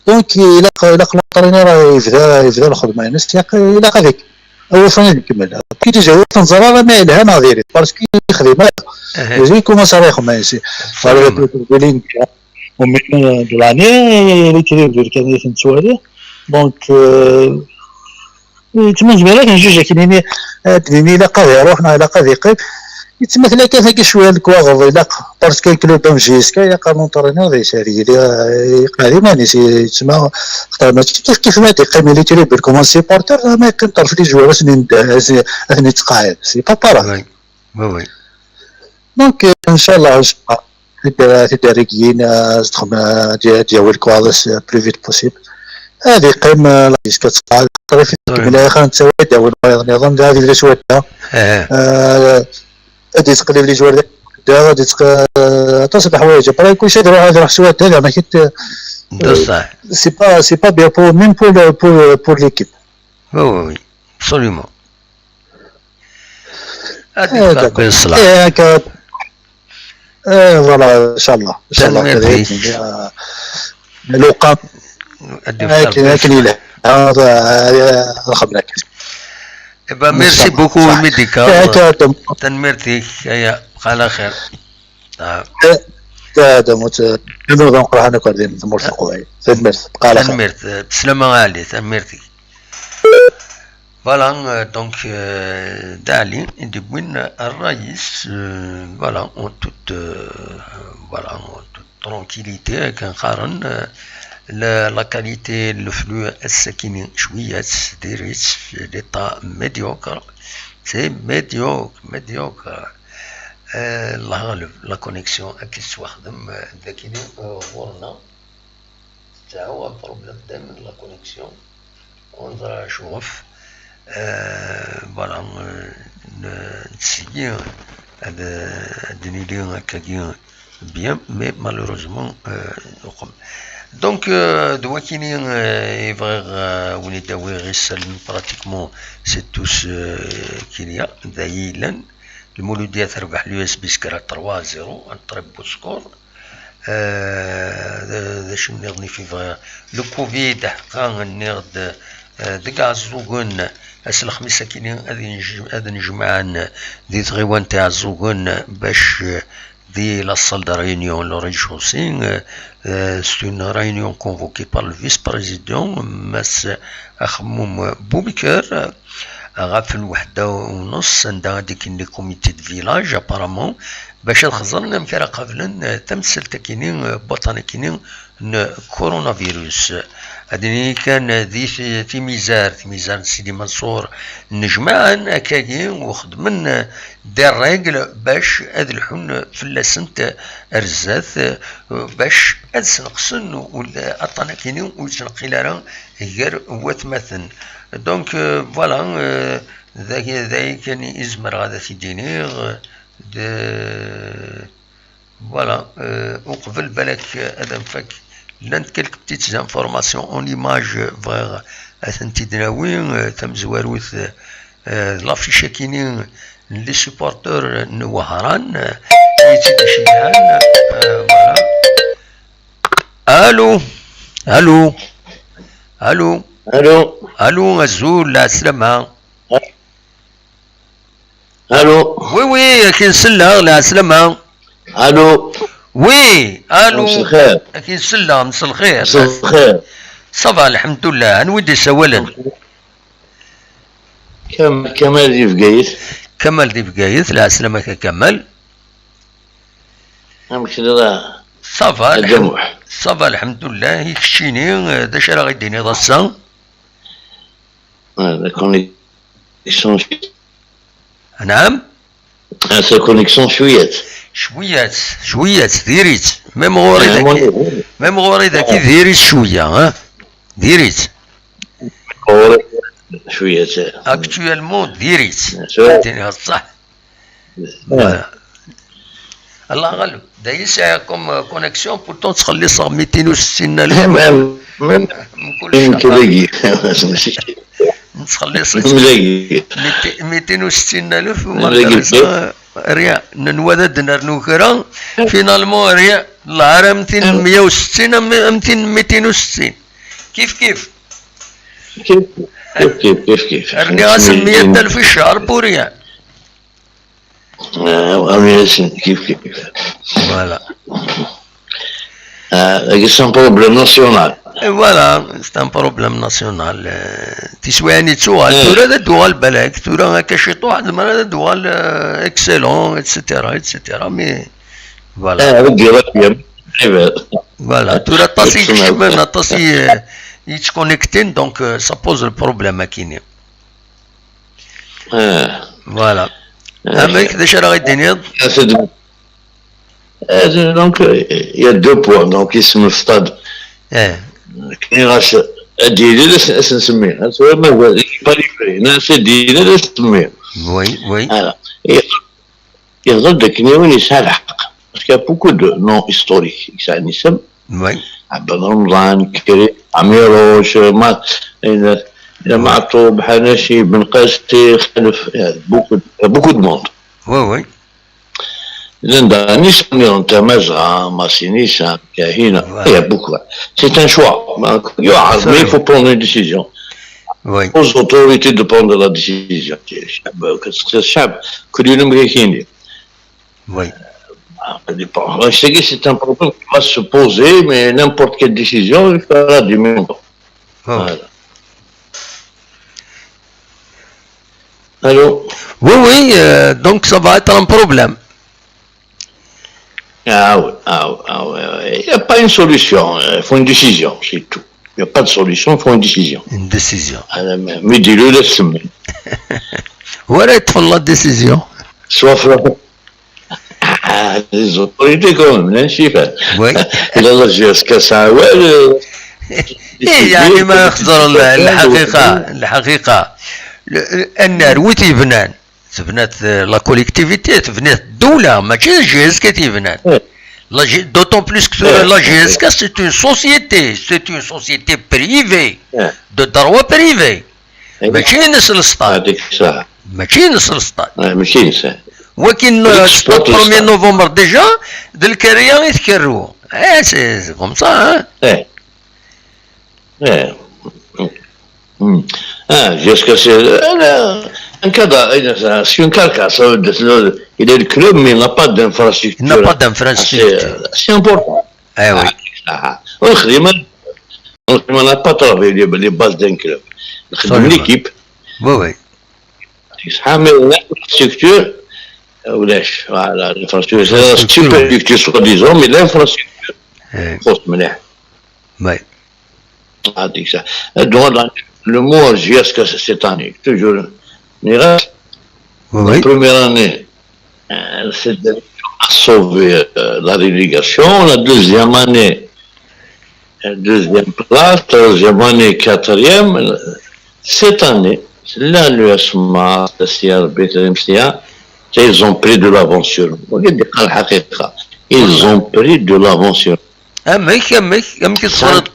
Donc, ilaq, ilaq l'entraîneur yebda, yebda lxedma-ines, ilaq, ilaq ad ik-, awufan ad ikemmel. Puis déjà, ur t-nẓer ara ma yelha neɣ diri, parce que yexdem ara. Déjà, il commence ara ixemma ici. Voilà, au milieu de l'année, il était dur kan i t-nettwali. Donc, euh, yettmuzmir ad njuj akken-nni, ad d-nini ilaq ad iruḥ neɣ ilaq ad iqqim. Yettmetla kan akka cwiya lekwaɣeḍ, ilaq parce que club am J S K ilaq ad entraîneur d yesɛi yili, eh, yeqɛed iman-is, yettma xaṭer mačči kif kif ma d-yeqqim ili tribune comme un supporter, ma yeqqim ṭerf les joueurs ad ten-, ad ten-yettqaɛid, c'est pas pareil. Oui, oui, oui. Donc, euh, inchallah, inchallah, tiddarigiyin, euh, ad d-yawi lekwaɣeḍ-is, euh, plus vite possible. Ad yeqqim, euh, la disque ad teqɛed, xaṭer ifit mliḥ, ad nettawi ad d-yawi wayeḍ nniḍen, ad yili s wadda. Eh, Euh, ad yettqellib les joueurs da, ad yettq-, aṭas n leḥwayeǧ. Après, kulci ad iruḥ, ad iruḥ s wadda, zeɛma kit, d ṣṣeḥ. C'est pas, c'est pas bien pour, même pour le, pour, pour l'équipe. Oui, oui, oui, absolument. Ad Eh, yefk d'accord. Rebbi ṣṣeḥ. Eh, akka. Eh, voilà, inchallah. Inchallah. Tanemmirt-ik. Luqa. Ad yefk Rebbi Akken, akken ṣṣeḥ. yella. Hada, eh, lxedma kan. Eh ben, merci Inchallah. Beaucoup, Ṣah. Médical. Eh, akka, Adam. Tanemmirt-ik, aya, bqa ɛla xir. Ah, Eh, akka, Adam, ur t-, ur t-, ur t-, ur t-, ur t-, ur t-, ur t-, ur t-, ur t-, ur t-, ur t-, ur t-, ur t-, tanemmirt, eh, bslama a Ali, tanemmirt-ik. Voilà, euh, donc, euh, d Ali i d-yewwin ṛṛay-is, euh, voilà, en toute, euh, voilà, en toute tranquillité, akken qqaren, euh, la, la qualité n leflu ass-akini cwiya-tt diri-tt, l'état médiocre, c'est médiocre, médiocre. Euh, Allah ɣaleb, la connexion akken tettwaxdem, euh, d akini, euh, ɣur-neɣ. Tettɛawa problème daymen la connexion. Ur neẓri acuɣef. Euh, voilà, euh, n-, nettseyyi ad, ad nili akkagi bien, mais malheureusement, euh, uqem. Donc, euh, d wakini, euh, i bɣiɣ, euh, wen-id-awiɣ isallen, pratiquement, c'est tout ce, euh, qu'il y a, d aya yellan. Lmuludiya terbeḥ l'U S B S kra trois zéro, un très beau score. Euh, d, d acu nniḍen i fi bɣiɣ? Le Covid, ḥqa, nniɣ-d, euh, deg Iɛeẓẓugen, ass n lexmis akini ad inj-, ad nnejmaɛen di tɣiwant Iɛeẓẓugen bac, euh, di la salle de réunion, le rez-de-chaussée, euh, euh, c'est une réunion convoquée par le vice-président, Mass Axemmum Boubaker, ɣef lweḥda u nus, anda ad d-ikin les comités de village, apparemment, bac ad xeẓren amek ara qablen, euh, tamsalt akini, euh, n waṭṭan akini n coronavirus. Ad nini kan, euh, di ti-, timizar, timizar n Sidi Mansour, nnejmaɛen akkagi u xedmen, euh, des règles bac ad lḥun fell-asent ar zdat, euh, bac ad sneqsen u-, aṭṭan akini ur yettneqqil ara gar watmaten. Donc, euh, voilà, euh, d aya, d aya kan i zemreɣ ad t-id-iniɣ. De, voilà, euh, uqbel balak ad nfak, llant quelques petites informations en image, euh, bɣiɣ ad tent-id-nawi, euh, tamezwarut, euh, d l'affiche akini n les supporters n Wehran, euh, i tt-id-iceyɛen, euh, voilà. Allô? Allô? Allô? Allô? Allô, azul, lɛeslama. Allô? Oui, oui, akin selleɣ, lɛeslama. Allô? Oui, allô. مساء الخير. Akin selleɣ, مساء الخير. مساء الخير. Ça va, الحمد لله. Anwa i d-isawalen? كم-، كمال دي بقيت. Kamal di Bgayet, lɛeslama-k a Kamal. أمك لا. Ça va, الجموح. Ça va, الحمد لله. I keččini, d acu ara ɣ-id-tiniḍ ass-a? آه، la connexion. نعم؟ آه، c'est connexion شويات. Cwiya-tt, cwiya-tt, diri-tt. Même ɣur-i آه، daki, مهم. même ɣur-i daki, diri-tt cwiya, ha? Diri-tt. شويات. Actuellement, diri-tt. شوية. Tini ṣṣeḥ. Voilà. Allah ɣaleb. D aya i sɛiɣ comme, euh, connexion, pourtant ttxelliṣeɣ mitin u settin alef. من، من، Mkul من cahar. كلاقي. ماشي. Nettxelliṣ من كلاقي. mitin u settin alef, Kulayi. Malgré ça, rien. Nenwa ad d-nernu kra, finalement, rien. Lɛar am tin n meyya u settin, am, am tin n mitin u settin. Kif kif. كيف، كيف، كيف، كيف، كيف. Rniɣ-asen meyya alef i ccher, pour rien. آه، وأمير كيف، كيف. Voilà. Ah, c'est un problème national. Et voilà, c'est un problème national. Euh, tiswiɛin yettuɣal, tura ad d-uɣal balak, tura akka ciṭuḥ, lemmer ad d-uɣal euh, excellent, et cetera, et cetera. Mais voilà. Ah, avec des requiem. Eh ben, Voilà, tura aṭas i yekcmen, aṭas i euh, yettconnecten, donc euh, ça pose le problème akini. ah, Voilà. Amek, d acu ara ɣ-d-tiniḍ? ah, c'est de- ah, c'est- donc, euh, il y a deux points. Donc, il se me stade. Eh, Nniɣ-as ad d-yili d as- ad s-nsemmi. Tura mazal, il est pas livré. Nniɣ-as ad d-yili d as-nsemmi. oui, oui. Voilà. Yeẓra-d akken yiwen yesɛa lḥeqq. Parce qu'il y a beaucoup de noms historiques qui sont ici. Oui. Ben Ramzan, Kri, Amirouche, Ma, Maatoub, Hanachi, Ben Qassi, Khalef, il y a beaucoup, il y a beaucoup de monde. Oui, oui. Landa, Nissan, Tamazra, Massi Nissan, Kahina, il y a beaucoup. C'est un choix. Donc, il y aura- mais il faut prendre une décision. Oui. Aux autorités de prendre la décision. الشعب، كل يوم كاين. Oui. Ça dépend. C'est un problème qui va se poser, mais n'importe quelle décision, il fera du mieux. Oh. Voilà. Allô? Oui, oui, euh, donc ça va être un problème. Ah oui, ah oui, ah oui, oui. Il n'y a pas une solution, il faut une décision, c'est tout. Il n'y a pas de solution, il faut une décision. Une décision. Ah, mais, mais dis-le, laisse-moi. Voilà, prendre la décision. Soit fla- Ah, les autorités quand même, hein, je sais pas. Oui. Et là, là, jusqu'à ça, ouais, le- إيه، يعني ما يخزر الحقيقة، الحقيقة. النار وي تيبنان؟ تبنات la collectivité، تبنات الدولة، ماشي la G S K تيبنان. Ouais. La G- d'autant plus que tura la G S K c'est une société, c'est une société privée, Ouais. De droit privé. Ouais. ماشي نس السطاد. هذيك الساعة. ماشي نس السطاد. آه، ماشي نسى. ولكن L'exploite le premier السطاد. Novembre déjà, de الكرية يتكروا. Eh, c'est c'est comme ça, hein. ايه. ايه. مم. اه، jusqu'à c'est un cadre, c'est une carcasse. Il est le club, mais il n'a pas d'infrastructure. Il n'a pas d'infrastructure. C'est important. Eh oui. Ah, on n'a pas travaillé les bases d'un club. Absolument. L'équipe, Oui, oui. mais l'infrastructure, euh, voilà, l'infrastructure, c'est une superstructure soi-disant, mais l'infrastructure, Eh, grosse manière. Oui. Ah, dis ça. Euh, donc, dans le mot J S K cette année, toujours, il reste Oui, la oui. Première année, euh, c'est de sauver euh, la relégation. La deuxième année, euh, deuxième place. Troisième année, quatrième. Euh, Cette année, c'est là l'U S M A, le C R B, le M C A, ils ont pris de l'avance sur nous. Ils ont pris de l'avance sur nous. Amek, amek, amek i teẓriḍ,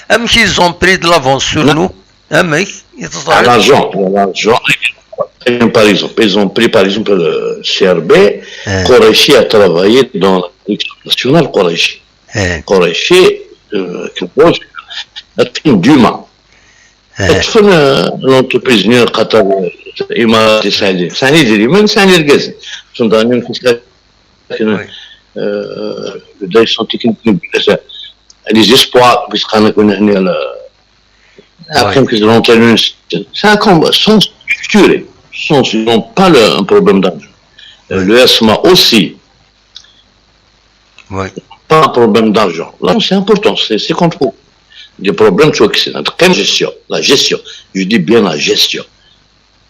amek ils ont pris de l'avance sur nous? Amek i teẓriḍ? L'argent, l'argent. Par exemple, ils ont pris par exemple le C R B. Eh. Kouraïchi a travaillé dans la sélection nationale Kouraïchi. Eh, Kouraïchi, euh, كبوش، تكون ديما. eh, تكون، آه، l'entreprise نير قطر، إمارات سعودية. ثاني ديري من ثاني الجزء. تنظرني في سكاكن، Oui. آه، داي سونتي كنت نقول les espoirs، بس كان يكون هنا ال- Oui. كان كنت l'entraîneur. C'est un com-, sont structurés. Sont, ils n'ont pas le, un problème d'argent. Oui. L'U S M A aussi, oui. Pas un problème d'argent. Là, c'est important, c'est c'est qu'on trouve. Des problèmes, tu vois, que c'est la gestion. La gestion. Je dis bien la gestion.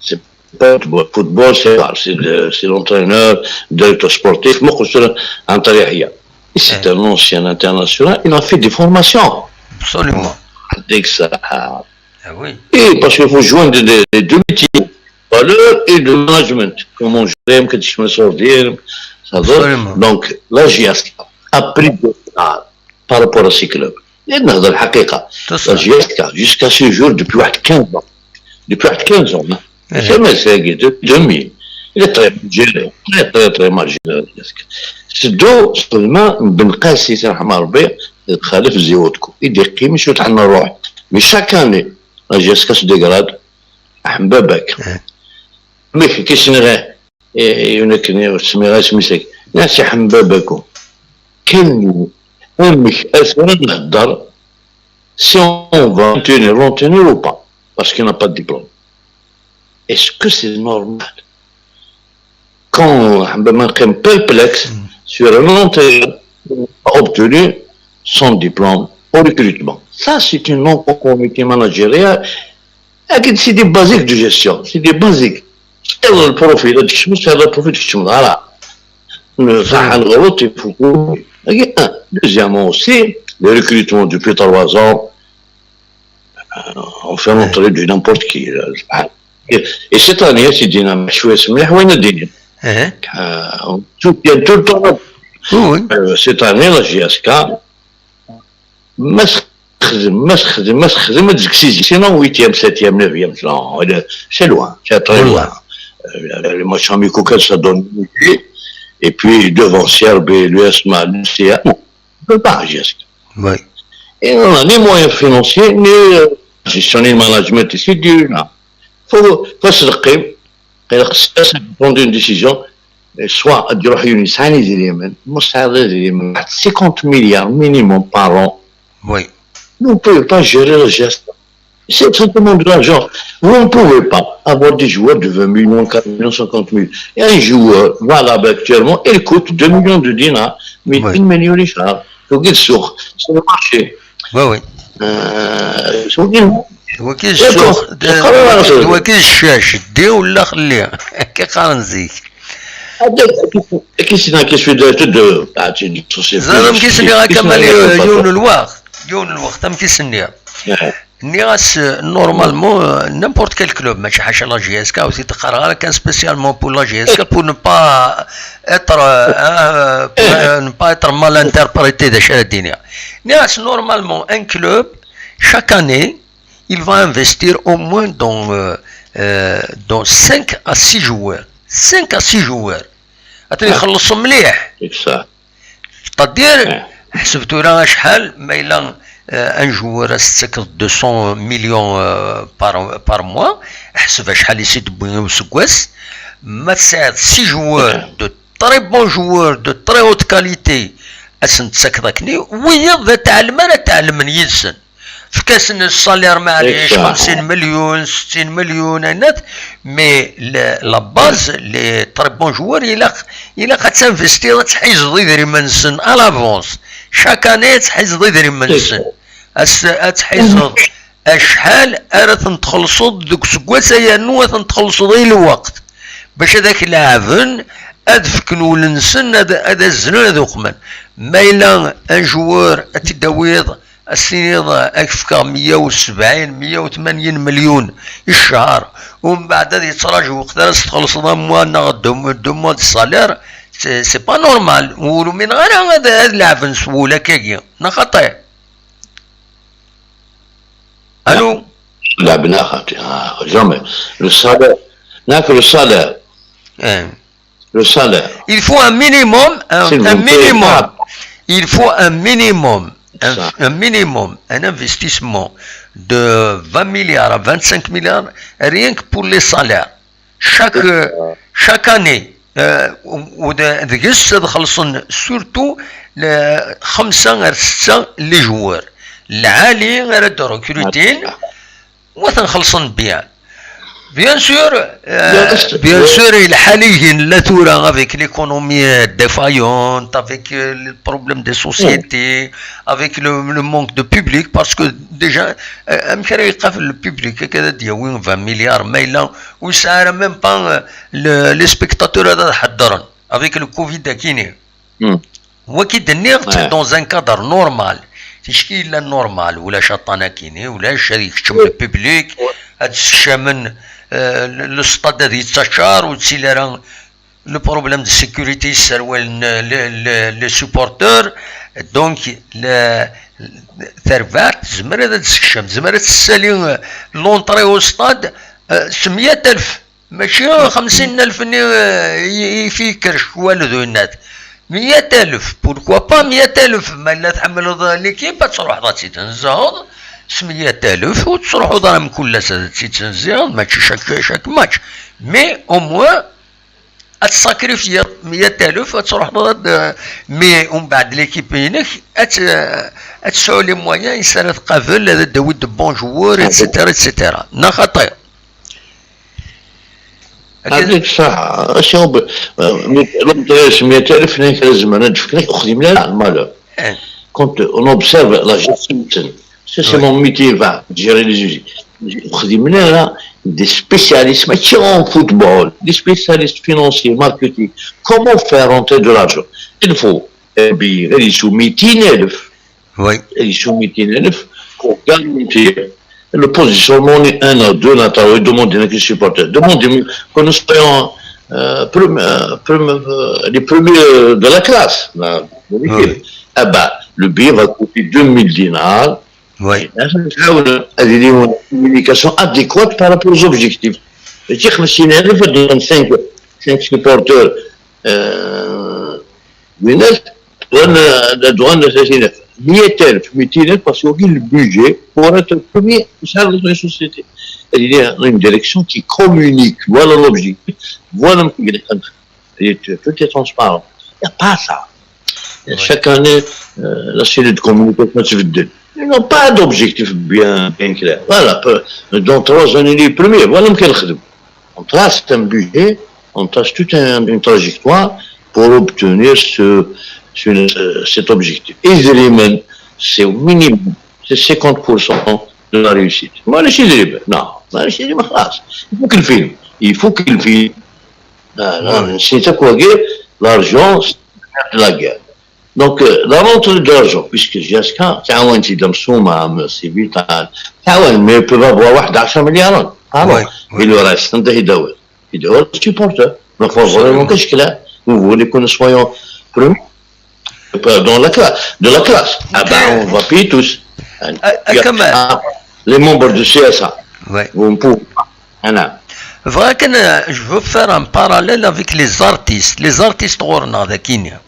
C'est pas le football, c'est pas, c'est le- c'est l'entraîneur, le directeur sportif, ما قلت له عن طريق هي. Et c'est un ancien international, il a fait des formations. Absolument. Avec ça. Ah oui. Et parce qu'il faut joindre les, les deux métiers, valeur et le management. Comment je l'aime, que je me sors bien, ça va. Absolument. Donc, la J S K a pris de retard par rapport à ces clubs. Et dans la حقيقة, C'est la ça. J S K, jusqu'à ce jour, depuis واحد quinze ans, depuis واحد quinze ans, hein, Eh. jamais c'est depuis deux mille. Il est très bien géré, très, très, très mal géré, la J S K. C'est d'où seulement Ben Qassi, يرحمه ربي, خالف زيوتكو. Il dit, mais chaque année, la J S K se dégrade. أحم باباك. Eh. Mais qu'est-ce que c'est? يونكني سميغا سميسك. ناس يحم باباكو. كان Amek asura nhedder si on va maintenir l'entraîneur ou pas, parce qu'il n'a pas de diplôme? Est-ce que c'est normal? Quand on est perplexe sur un entraîneur obtenu sans diplôme au recrutement, ça c'est une non-conformité managériale. C'est des basiques de gestion, c'est des basiques. C'est le profil, c'est le profil qui me voilà. Nous avons un gros type. Deuxièmement aussi, le recrutement depuis trois ans, euh, on fait l'entrée de n'importe qui. Et cette année, c'est dynamique. Je suis اسمح وين الدنيا. On soutient tout le temps. Cette année, la J S K, ما تخدم ما تخدم ما تخدم ما تزكسيزي sinon huitième septième neuvième, c'est loin, c'est très loin. Les matchs amicaux qu'elle ça donne, et puis devant C R B, l'U S M A, l'U C A, on peut pas, J S K. Et on a ni moyens financiers ni gestion ni management ici du là. Faut faut se recueillir. Il faut prendre une décision. Soit à dire يسعاني ديريمن مستعد ديريمن cinquante milliards minimum par an. Vous ne pouvez pas gérer la gestion. C'est simplement de l'argent. Vous ne pouvez pas avoir des joueurs de vingt millions, quatre millions, cinquante millions. Et un joueur valable actuellement, il coûte deux millions de dinars, mais une million de dinars. Donc il sort. C'est le marché. Oui, oui. Euh, c'est une Waki zzux, waki ccac, ddi wala xelli. Akka qqaren zik. Qui c'est qui fait de de Ẓer amek i s-nniɣ akka mali yiwen n lweqt, yiwen n lweqt amek i s-nniɣ. Nniɣ-as normalement, euh, n'importe quel club, mačči ḥaca la J S K, ur t-id-qqareɣ ara kan spécialement pour la J S K, pour ne pas être, euh, euh, pour, euh, ne pas être mal interprété d acu ara d-iniɣ. Nniɣ-as normalement un club, chaque année, il va investir au moins dans, euh, euh, dans cinq à six joueurs. Cinq à six joueurs. Ad ten-ixelleṣ mliḥ. C'est-à-dire, ḥseb tura acḥal, ma yella, euh, un joueur ad s-tettakeḍ deux cents millions, euh, par, par mois, ḥseb acḥal i s-id-tewwi i useggas, ma tesɛiḍ six joueurs de très bons joueurs, de très haute qualité, ad sen-tettakeḍ akken, wiyiḍ d at ɛelm ara tɛelmen yid-sen. Efk-asen salaire, maɛlic, xemsin milyun, settin milyun, aynat, mais le, la base, les très bons joueurs, ilaq, ilaq ad tinvestiḍ, ad tḥizeḍ idrimen-nsen à l'avance. Chaque année, ad tḥizeḍ idrimen-nsen. Ad s-, ad tḥizeḍ acḥal ara ten-txellṣeḍ deg useggas, yernu ad ten-txellṣeḍ i lweqt. Bac ad ak-leɛben, ad fken ul-nsen, ad, ad azzlen, ad uqmen. Ma yella un joueur ad t-id-tawiḍ, ad s-tiniḍ ad k-fkeɣ meyya u sebɛin, meyya u tmanyin milyun i ccher, umbeɛd ad yettraǧu weqt ara s-txellṣeḍ un mois neɣ deux, deux mois de salaire, c'est, c'est pas normal. Ur umineɣ ara ad, ad leɛben s wul akkagi, neɣ xaṭi? Allô? Leɛben a xaṭi, ah, jamais. Le salaire, ناكل le salaire. Le salaire. Il faut un minimum, un, un minimum. Il faut un minimum, un, un minimum, un investissement de vingt milliards à vingt-cinq milliards, rien que pour les salaires. Chaque, euh, chaque année, euh, u, u d, deg-s ad xellṣen surtout le, xemsa ar setta les joueurs. Lɛali ara d-recrutin, wa ten-xellṣen bien. Bien sûr, euh, bien sûr, il y a les tura avec l'économie, euh, défaillante, avec, euh, le problème des sociétés, avec le, le manque de public, parce que déjà, euh, amek ara yeqqaf le public, akken ad d-yawi vingt milliards, ma yella ur yesɛi ara même pas, euh, le, les spectateurs ad ḥeddren, avec le covid akini. Wagi d-nniɣ-tt dans un cadre normal. Ticki yella normal, ulac aṭṭan akini, ulac ad ikeččem le public, ad ssekcamen, euh, le, le stade ad yettaččar, ur ttili ara le problème de sécurité, yesserwalen, euh, le, le, les supporters. Donc, le, tarbaɛt tezmer ad, ad tessekcem, tezmer ad tessali, euh, l'entrée au stade, euh, s meyya alef. Mačči xemsin alef-nni, eh, i, i fi ikerrec waled uyennat. Meyya alef, pourquoi pas meyya alef? Ma yella tḥemmleḍ l'équipe, ad truḥeḍ ad tt-id-tnezzheḍ s meyya alef, ur tettruḥuḍ ara mkul ass ad tt-id-tnezzheḍ, mačči chaque, chaque match. Mais au moins, Ad tsakrifyeḍ meyya alef, ad truḥeḍ ad, mi umbeɛd l'équipe-inek ad t-, ad tesɛu les moyens i s ara tqabel, ad d-tawi de bons joueurs, et cetera, et cetera. Neɣ xaṭi? Akken- Ɛṭik ṣṣeḥ, acu ub-, mi-, l'obtenir meyya alef, nekk ad zemren ad d-fken, ur xdimen ara, malheur. Eh. Quand on observe la gestion, c'est, c'est mon métier, va, gérer les usines. Ur xdimen ara des spécialistes, mačči en football, des spécialistes financiers, marketing. Comment faire rentrer de l'argent? Il faut, eh bien, ils sont mille neuf. Oui. Ils sont mille neuf pour garantir le positionnement un an, deux ans, trois, demandez à les supporters. Demandez que nous soyons, euh, premi-, euh, premi-, euh, les premiers, euh, de la classe, là, de l'équipe. Oui. Ah ben, le billet va coûter deux mille dinars. Oui. Et là, ça nous donne une communication adéquate par rapport aux objectifs. Et dire que si on a cinq, cinq supporters, euh, وين؟ Douane, la douane, c'est une mille neuf, mille neuf, parce qu'on a le budget pour être premier, ça, la société. Il y a une direction qui communique, voilà l'objectif, voilà, tout est transparent. Il n'y a pas ça. Ouais. Chaque année, euh, la cellule de communication se vide. Ils n'ont pas d'objectif bien, bien clair. Voilà, pe-, dans trois années, les premiers, voilà ce qu'ils font. On trace un budget, on trace toute un, une trajectoire pour obtenir ce, ce, cet objectif. Et les éléments, c'est au minimum, c'est cinquante pour cent de la réussite. Moi, je suis libre. Non, moi, je suis libre. Il faut qu'il filme. Il faut qu'il filme. Non, non, c'est ça quoi dire, l'argent, c'est de la guerre. Donc, euh, la rentrée d'argent, puisque J S K, c'est un petit dame Souma, c'est vital. Ah ouais, mais il peut avoir واحد عشرة مليار. Ah bon, oui, oui. Il le reste, il doit, il doit supporter. Donc, faut vraiment que je clair. Vous voulez que nous soyons premiers dans la classe, de la classe. Ah ben, on va payer tous. Ah, ah, quand même. Ah, les membres du C S A. Ouais. Vous ne pouvez pas. Ah, non. Vrai que, euh, je veux faire un parallèle avec les artistes. Les artistes, on a des Kenyans.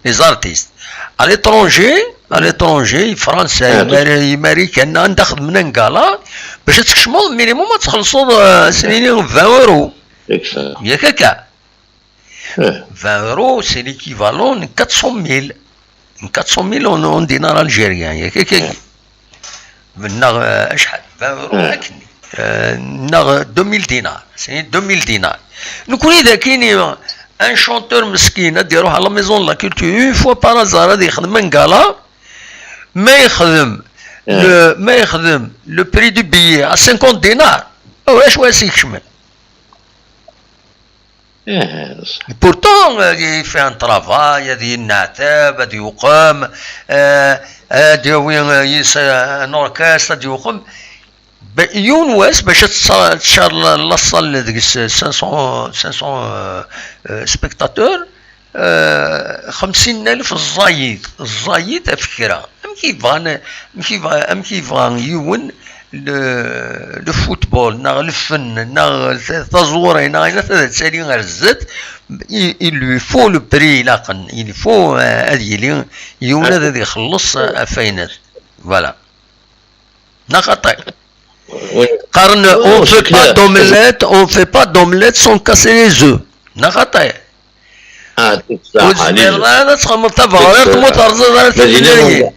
Les artistes. À l'étranger, à l'étranger, français, ah, américain, عندك من gala, باش تكشمض minimum ما تخلصوا, euh, c'est vingt euros. C'est ça. Il y a quelqu'un. Eh. Vingt euros, c'est l'équivalent de quatre cent mille. Quatre cent mille en, en dinars algériens. Il y a quelqu'un. Eh. Neɣ, euh, acḥal? Vingt euros, eh, akken. Euh, neɣ deux mille dinars. C'est deux mille dinars. Nekkni d akken, un chanteur meskin ad iruḥ à la maison de la culture une fois par hasard ad yexdem un gala, ma yexdem, eh, le, ma yexdem le prix du billet à cinquante dinars, oh, acu ara s-ikecmen? Eh. Pourtant, euh, il fait un travail, ad yenneɛtab, ad yuqem, euh, ad yawi, euh, yis, euh, un orchestre, ad yuqem. Yiwen wass, bac ad tsa-, tcar la, la salle deg-s cinq cents, cinq cents, euh, euh, spectateurs, euh, خمسين ألف ẓẓayit, ẓẓayit ɣef kra. Amek i bɣan, amek i bɣa, amek i bɣa yiwen le, le football, neɣ lfen, neɣ ta-, taẓuri, neɣ ayen ad tali ar zdat, il, il lui faut le prix ilaqen, il faut, euh, ad yili yiwen ad, ad ixelleṣ, euh, ɣef wayen. Voilà. Neɣ xaṭi? Oui. Qqaren, on fait pas d'omelette, on fait pas d'omelette sans casser les œufs. Neɣ xaṭi? Ah, c'est ça. Ur tezmireḍ ara ad txedmeḍ tabeɣrirt ma ur terẓiḍ ara timellalin.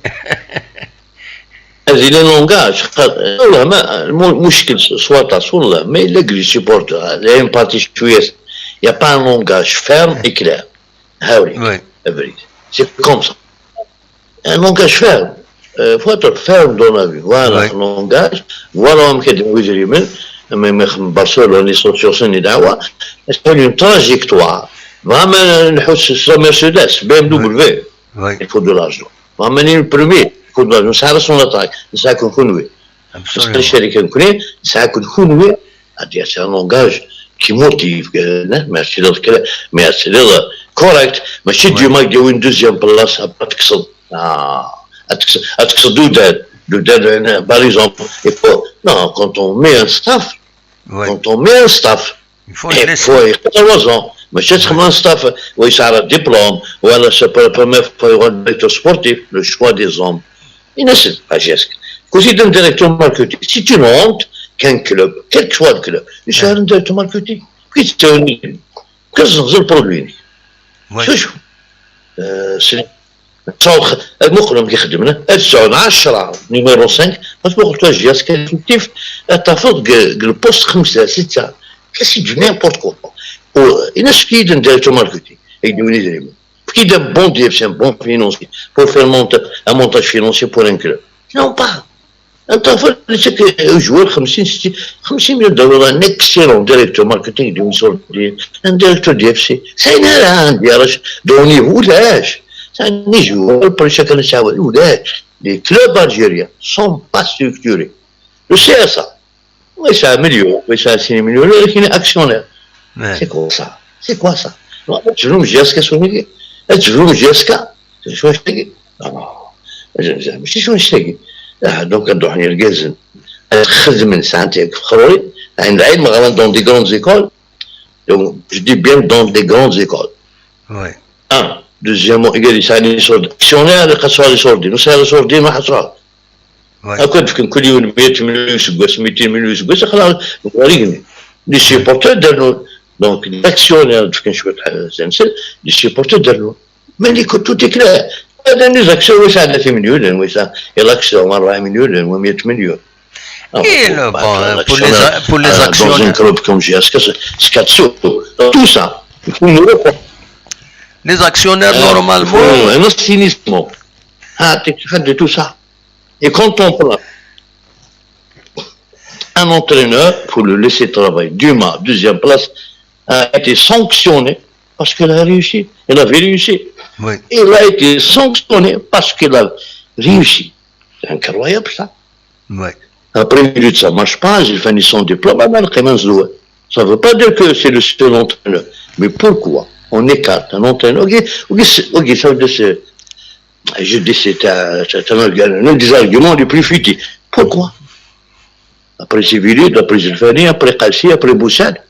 Mazal un langage, xaṭi, والله ما, mu-, مشكل s-, s waṭas, والله, mais les supporters, il y a une partie شوية, il y a pas un langage ferme et clair. Ah oui. Oui. Ah oui. C'est comme ça. Un langage ferme. Euh, faut être ferme dans la vie. Voilà, oui. Un langage. Voilà, on met des, mais, mais, Barcelone, ils sont sur scène, c'est une trajectoire. Vraiment, une Mercedes, B M W. Oui. Oui. Il faut de l'argent. Vraiment, le premier, il faut de l'argent. Ça reste son attaque. C'est ça qu'on connaît. Absolument. C'est un langage qui motive, euh, mais c'est l'autre, mais c'est le correct. Mais si tu m'as dit une deuxième place, ça pas de ça. Ah, à de, à de, par exemple, il faut, non, quand on met un staff, oui, quand on met un staff, il faut, il faut y avoir trois ans. Mais c'est comme un staff, oui, ça a un diplôme, ou alors c'est pas la première fois, il y aura un directeur sportif, le choix des hommes. Il ne sait pas, Jessica. Quand c'est un directeur marketing, si tu montes qu'un club, quel que soit le club, il sera un directeur marketing. Puis c'est un, Kkes ẓẓel produit-inek. Swacku? Euh, c'est, ad muqlem ki xedmen, ad sɛun ɛecṛa, numéro cinq, ma tmuqleḍ tura J S K effectif, ad tafeḍ deg, deg le poste xemsa, sitta. C'est du n'importe quoi. U, il a dit un directeur marketing, avec des idrimen. Qui d'un bon D F C, un bon financier, pour faire monter un montage financier pour un club. Non pas. Anta ɣef lsek ujwar xemsin, sittin, xemsin millions de dollars, un excellent directeur marketing, d imsurdin, un directeur D F C. C'est un, un D R H de haut niveau, ulac. C'est un joueur, pour chacun de sa, ulac. Les clubs algériens sont pas structurés. Le C S A, oui, c'est un million, oui, c'est un six millions, il est actionnaire. C'est quoi ça? C'est quoi ça? Ad tebrum J S K s wayagi? Ad tebrum J S K s wayagi? Non, non. Mačči s wayagi. Ah, donc, ad ruḥen yergazen ad xedmen, sɛan tiyakf xruri, ɛin lɛilm, ɣran dans des grandes écoles. Donc, je dis bien dans des grandes écoles. Oui. Un. Deuxièmement, il y a des actionnaires, les actionnaires, les actionnaires, les actionnaires, les actionnaires, les actionnaires, Akk ad fken kul yiwen meyya milyon useggas, mitin milyon useggas, aql-aɣ deg uɣrig-nni. Les supporters dernun. Donc, les actionnaires ad fken cwiṭ, eh, les supporters dernun. Mais les, tout est clair. Hada les actions, wa yesɛa tlata milyon, wa yesɛa, et l'action, rebɛa milyon, wa meyya milyon. Ah, et bon, le, bah, bon, un pour les actionnaire, a-, pour les euh, dans un actionnaires. Club comme J S K, c'est, c'est quatre sous. Donc, tout ça, il faut nous reprendre. Les actionnaires, euh, normalement. Il faut un assainissement. Ah, t'es capable de tout ça. Et quand on prend un entraîneur, pour le laisser travailler, Duma, deuxième place, a été sanctionné parce qu'il a réussi. Il avait réussi. Oui. Il a été sanctionné parce qu'il a réussi. C'est incroyable, ça. Oui. Après, il dit, ça marche pas, j'ai fini son diplôme, ah, ben, Clémence Douai. Ça veut pas dire que c'est le seul entraîneur. Mais pourquoi on écarte un entraîneur? Ok, ok, c'est, ok, ça veut dire c'est, je dis, c'est un, c'est un argu-, l'un des arguments les plus futés. Pourquoi? Après Séville, après Zilfani, après Kassi, après Boussad.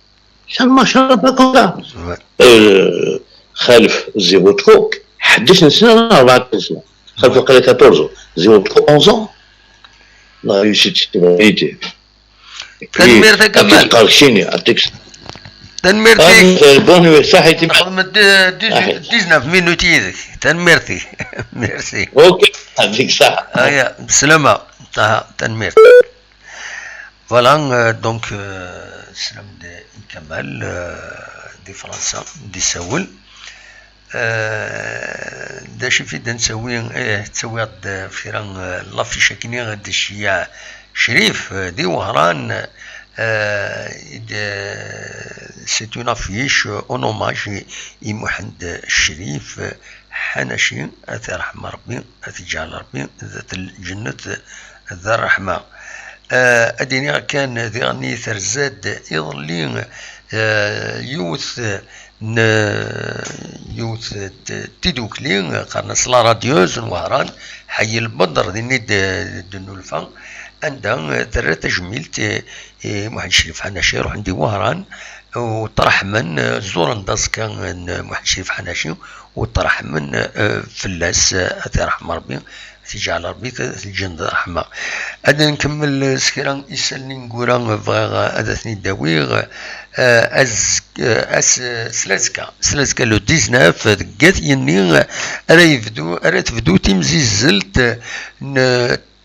Ça ne marchera pas comme ça. Ouais. Euh, Khalef Zivotko, حداش سنة، أربعطاش سنة. Khalef وقيلا quatorze ans. Zivotko, onze ans. La réussite, c'est la réalité. Tanemmirt a Kamal. Tanemmirt-ik. Bon, oui, صحيتي. Nexdem dix-neuf minutes yid-k. Tanemmirt-ik. Merci. Ok, يعطيك الصحة. Aya, bselama. Taha, tanemmirt. Voilà, euh, donc, euh, slam d Kamal, euh, di Fransa, d isawel. Eh, d acu i d-nettawi, eh, ttawiɣ-d, eh, kra, eh, l'affiche akkenni i d-iceyyeɛ Crif, eh, di Wehran, eh, i d-, eh, c'est une affiche, eh, en hommage i, i Muḥend Crif, eh, Ḥanaci, ad t-irḥem Rebbi, ad t-iǧɛel Rebbi d at lǧennet d ṛṛeḥma. Eh, ad d-iniɣ kan diɣen terza-d iḍelli, eh, yiwet n yiwet n tidukli, qqaren-as La Radieuse n Wehran, Ḥay Lbedr, din i d-, d-nnulfa, anda terra tajmilt i, i Muḥend Crif Ḥanaci, ruḥen di Wehran, u ṭṭreḥmen, zuren-d aẓekka n Muḥend Crif Ḥanaci, u ṭṭreḥmen, eh, fell-as, eh, ad t-irḥem Ṛebbi, ad t-iǧɛel Ṛebbi t-, lǧennet d ṛṛeḥma. Ad nkemmel s kra isallen ineggura, bɣiɣ ad ten-id-awiɣ. Eh, azek-, eh, as-, s lazekka, s lazekka le dix-neuf, deg At Yenni, ara yebdu, ara tebdu timzizzelt n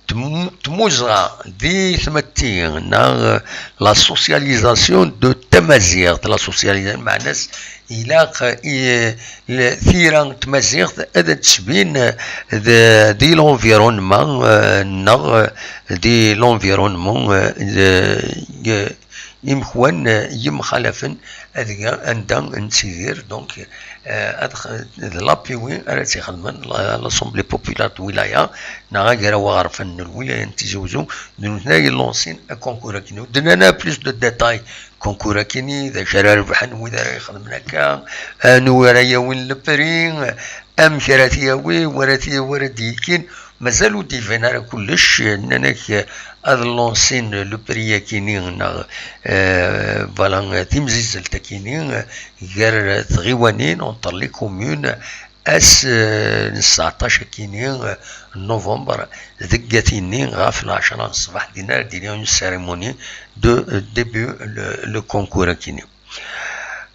tmu-, tmuzɣa di tmetti, neɣ la socialisation de tamaziɣt, la socialisation, meɛna-s ilaq i, le-, tira n tmaziɣt ad d-tesbin d-, di l'environnement, eh, neɣ di l'environnement, eh, de, imekwan, eh, yemxalafen ad, anda nettidir, donc, eh, ad x-, d l'A P W ara tt-ixedmen, la, l'Assemblée Populaire de Wilaya, neɣ Agraw Aɣerfan n Lwilaya n Tizi Uzzu, d nutni ay yellansin akonkur akkenni. Ur d-nnan ara plus de détails, akonkur akkenni, d acu ara rebḥen wid ara ixedmen akka, anwa ara yawin le prix, amek ara t-yawi, wa ara t-, wa ara d-yekkin, mazal ur d-iban ara kullec, nnan-ak ad lansin le prix akkenni, neɣ, eh, voilà, timzizzelt akkenni, gar tɣiwanin, entre les communes, ass, eh, n sseɛṭac akkenni, eh, n novembre, deg At Yenni, ɣef lɛecṛa n ṣṣbeḥ, din ara d-tili une cérémonie de, eh, début le, le concours akkenni.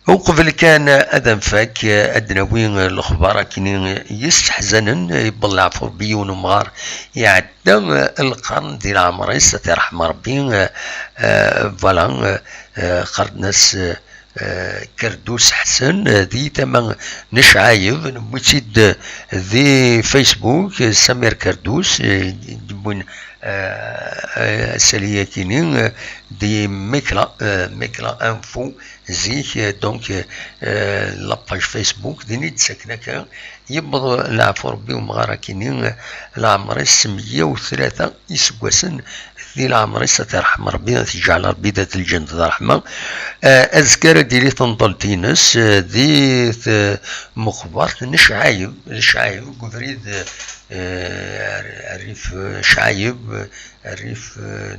Uqbel kan ad nfak, ad d-nawi lexbar akkenni yesseḥzanen, yewweḍ leɛfu Rebbi yiwen umɣar iɛedda lqern di leɛmer-is, ad t-iṛḥem Rebbi. Eh, voilà, eh, qqaren-as, eh, Kerdus Ḥsen, eh, di tama n Ccɛayeb, newwi-tt-id di Facebook, eh, Samir Kerdus, eh, d-, d-, wwin, eh, eh, asali akkenni, eh, di Mekla, eh, Mekla Info, zik, eh, donc, eh, la page Facebook, din i d-saken akka, yewweḍ leɛfu Rebbi umɣar akkenni, eh, leɛmer-is meyya u tlata iseggasen, di leɛmer-is ad t-iṛḥem Rebbi, ad t-iǧɛel Rebbi dat lǧennet d ṛṛeḥma. Eh, azekka ara d-tili temḍelt-ines, eh, di tmexbert n Ccɛayeb, Ccɛayeb, deg ubrid, eh, rrif, eh, Ccɛayeb, rrif, eh,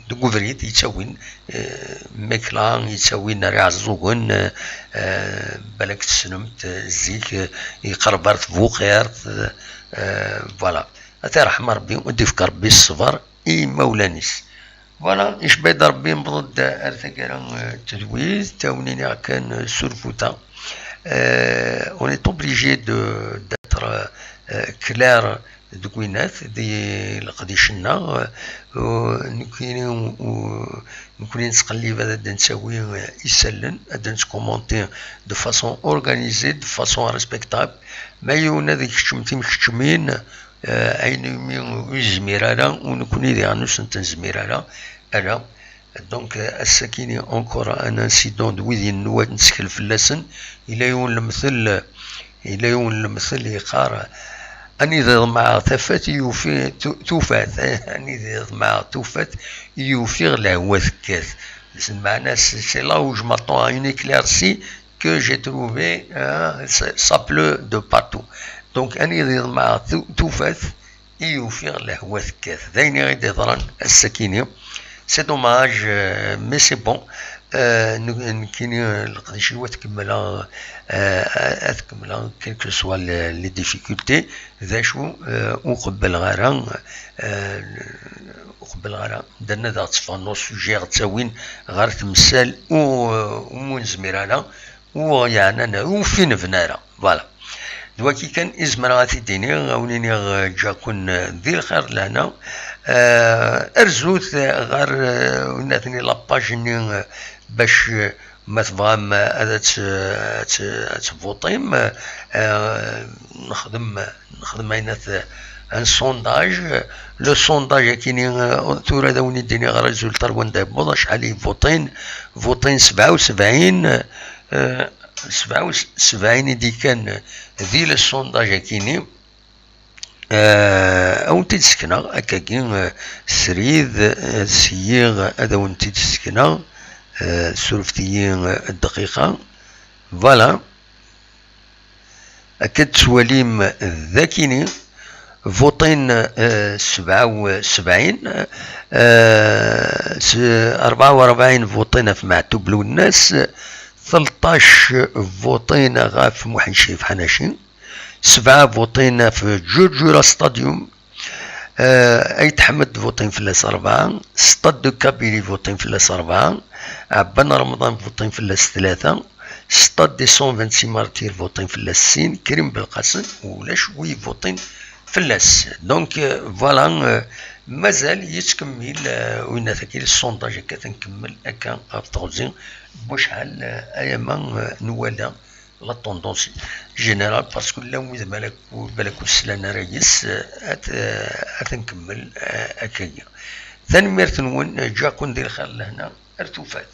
deg ubrid yettawin, eh, Mekla, yettawin ar Iɛeẓẓugen, eh, eh, balak tessnem-t, eh, zik, eh, yeqreb ar Tbuqirt, eh, voilà. Ad t-iṛḥem Rebbi, ad d-ifk Rebbi ṣṣber i yimawlan-is. Voilà, icba-d Rebbi, newweḍ-d ar taggara, eh, n tedwilt, ad wen-iniɣ kan, eh, surfut-a. Eh, on est obligé de, d'être, eh, clair deg winat, di leqdic-nneɣ, eh, nekkini, u-, nekkni nettqellib ad d-nettawi, eh, isallen, ad d-nettkumunti de façon organisée, de façon respectable. Ma yiwen ad ikeččem timkeččmin, eh, ayen umi ur yezmir ara, u nekkni diɣen ur sent-nezmir ara, ala. Donc, eh, ass-akini encore un incident d wid yenwa nettkel fell-asen. Yella yiwen lemtel, yella yiwen lemtel yeqqar, anida ḍemɛeɣ tafat i yufi-, tu-, tufat, eh, anida ḍemɛeɣ tufat i ufiɣ lehwa tekkat. Lmeɛna, c'est, c'est là où je m'attends à une éclaircie que j'ai trouvé, hein, ça, ça pleut de partout. Donc, anida ḍemɛeɣ tu-, tufat i ufiɣ lehwa tekkat. D ayen i ɣ-d-iḍran ass-akini. C'est dommage, euh, mais c'est bon. Euh, nu-, nekkini, euh, leqdic-iw ad t-kemmleɣ, euh, ad t-kemmleɣ, quelles que soient les, les difficultés. D acu, euh, ur qebbleɣ ara, euh, ur qebbleɣ ara. Dana ad aɣ-tteffɣen nos sujets, ɣ-ttawin ɣer temsal u, euh, umi ur nezmir ara, u ɣ-yeɛnan, ur f-inebna ara. Voilà. D waki kan i zemreɣ ad t-id-iniɣ, ad wen-iniɣ, eh, ǧǧiɣ-ken, eh, di lxir d lehna. Eh, rzut, eh, ɣer, eh, winatni la page-nni, eh, bac, eh, ma tebɣam, eh, ad tt-, ad tt-, ad tvuṭim, eh, nexdem, nexdem aynat, eh, un sondage. Le sondage akini, eh, tura ad wen-id-iniɣ résultat wanda yewweḍ, acḥal i vuṭin. Vuṭin sebɛa u sebɛin, eh, sebɛa u sebɛin i d-ikkan di le sondage akini. Eh, ad wen-t-id-sekneɣ akkagi, eh, srid, eh, syiɣ ad awen-t-id-sekneɣ, eh, surfet-iyi, eh, dqiqa. Voilà. Akka d-tettwalim d akini, vuṭin, eh, sebɛa u sebɛin, eh, s-, rebɛa u rebɛin vuṭin ɣef Meɛtub Lwennas, tleṭṭac vuṭin ɣef Muḥend Cif Ḥanaci, sebɛa vuṭin ɣef Ǧurǧura Stadium, eh, Ayt Ḥmed vuṭin fell-as rebɛa, Stade de Kabylie vuṭin fell-as rebɛa, Ɛebban Remḍan vuṭin fell-as tlata, Stade des cent vingt-six Martyrs vuṭin fell-as sin, Krim Belqasem ulac wi vuṭin fell-as. Donc, euh, voilà, euh, mazal yettkemmil, euh, winat-agi, le sondage akka ad nkemmel akka ɣef teɣzi n wacḥal, euh, ayama, euh, nwala la tendance générale, parce que llan wid balak, balak ur slan ara yes, euh, ad, euh, ad nkemmel, euh, akkagi. Tanemmirt-nwen, euh, ǧǧiɣ-ken di lxir lehna. Ar tufat.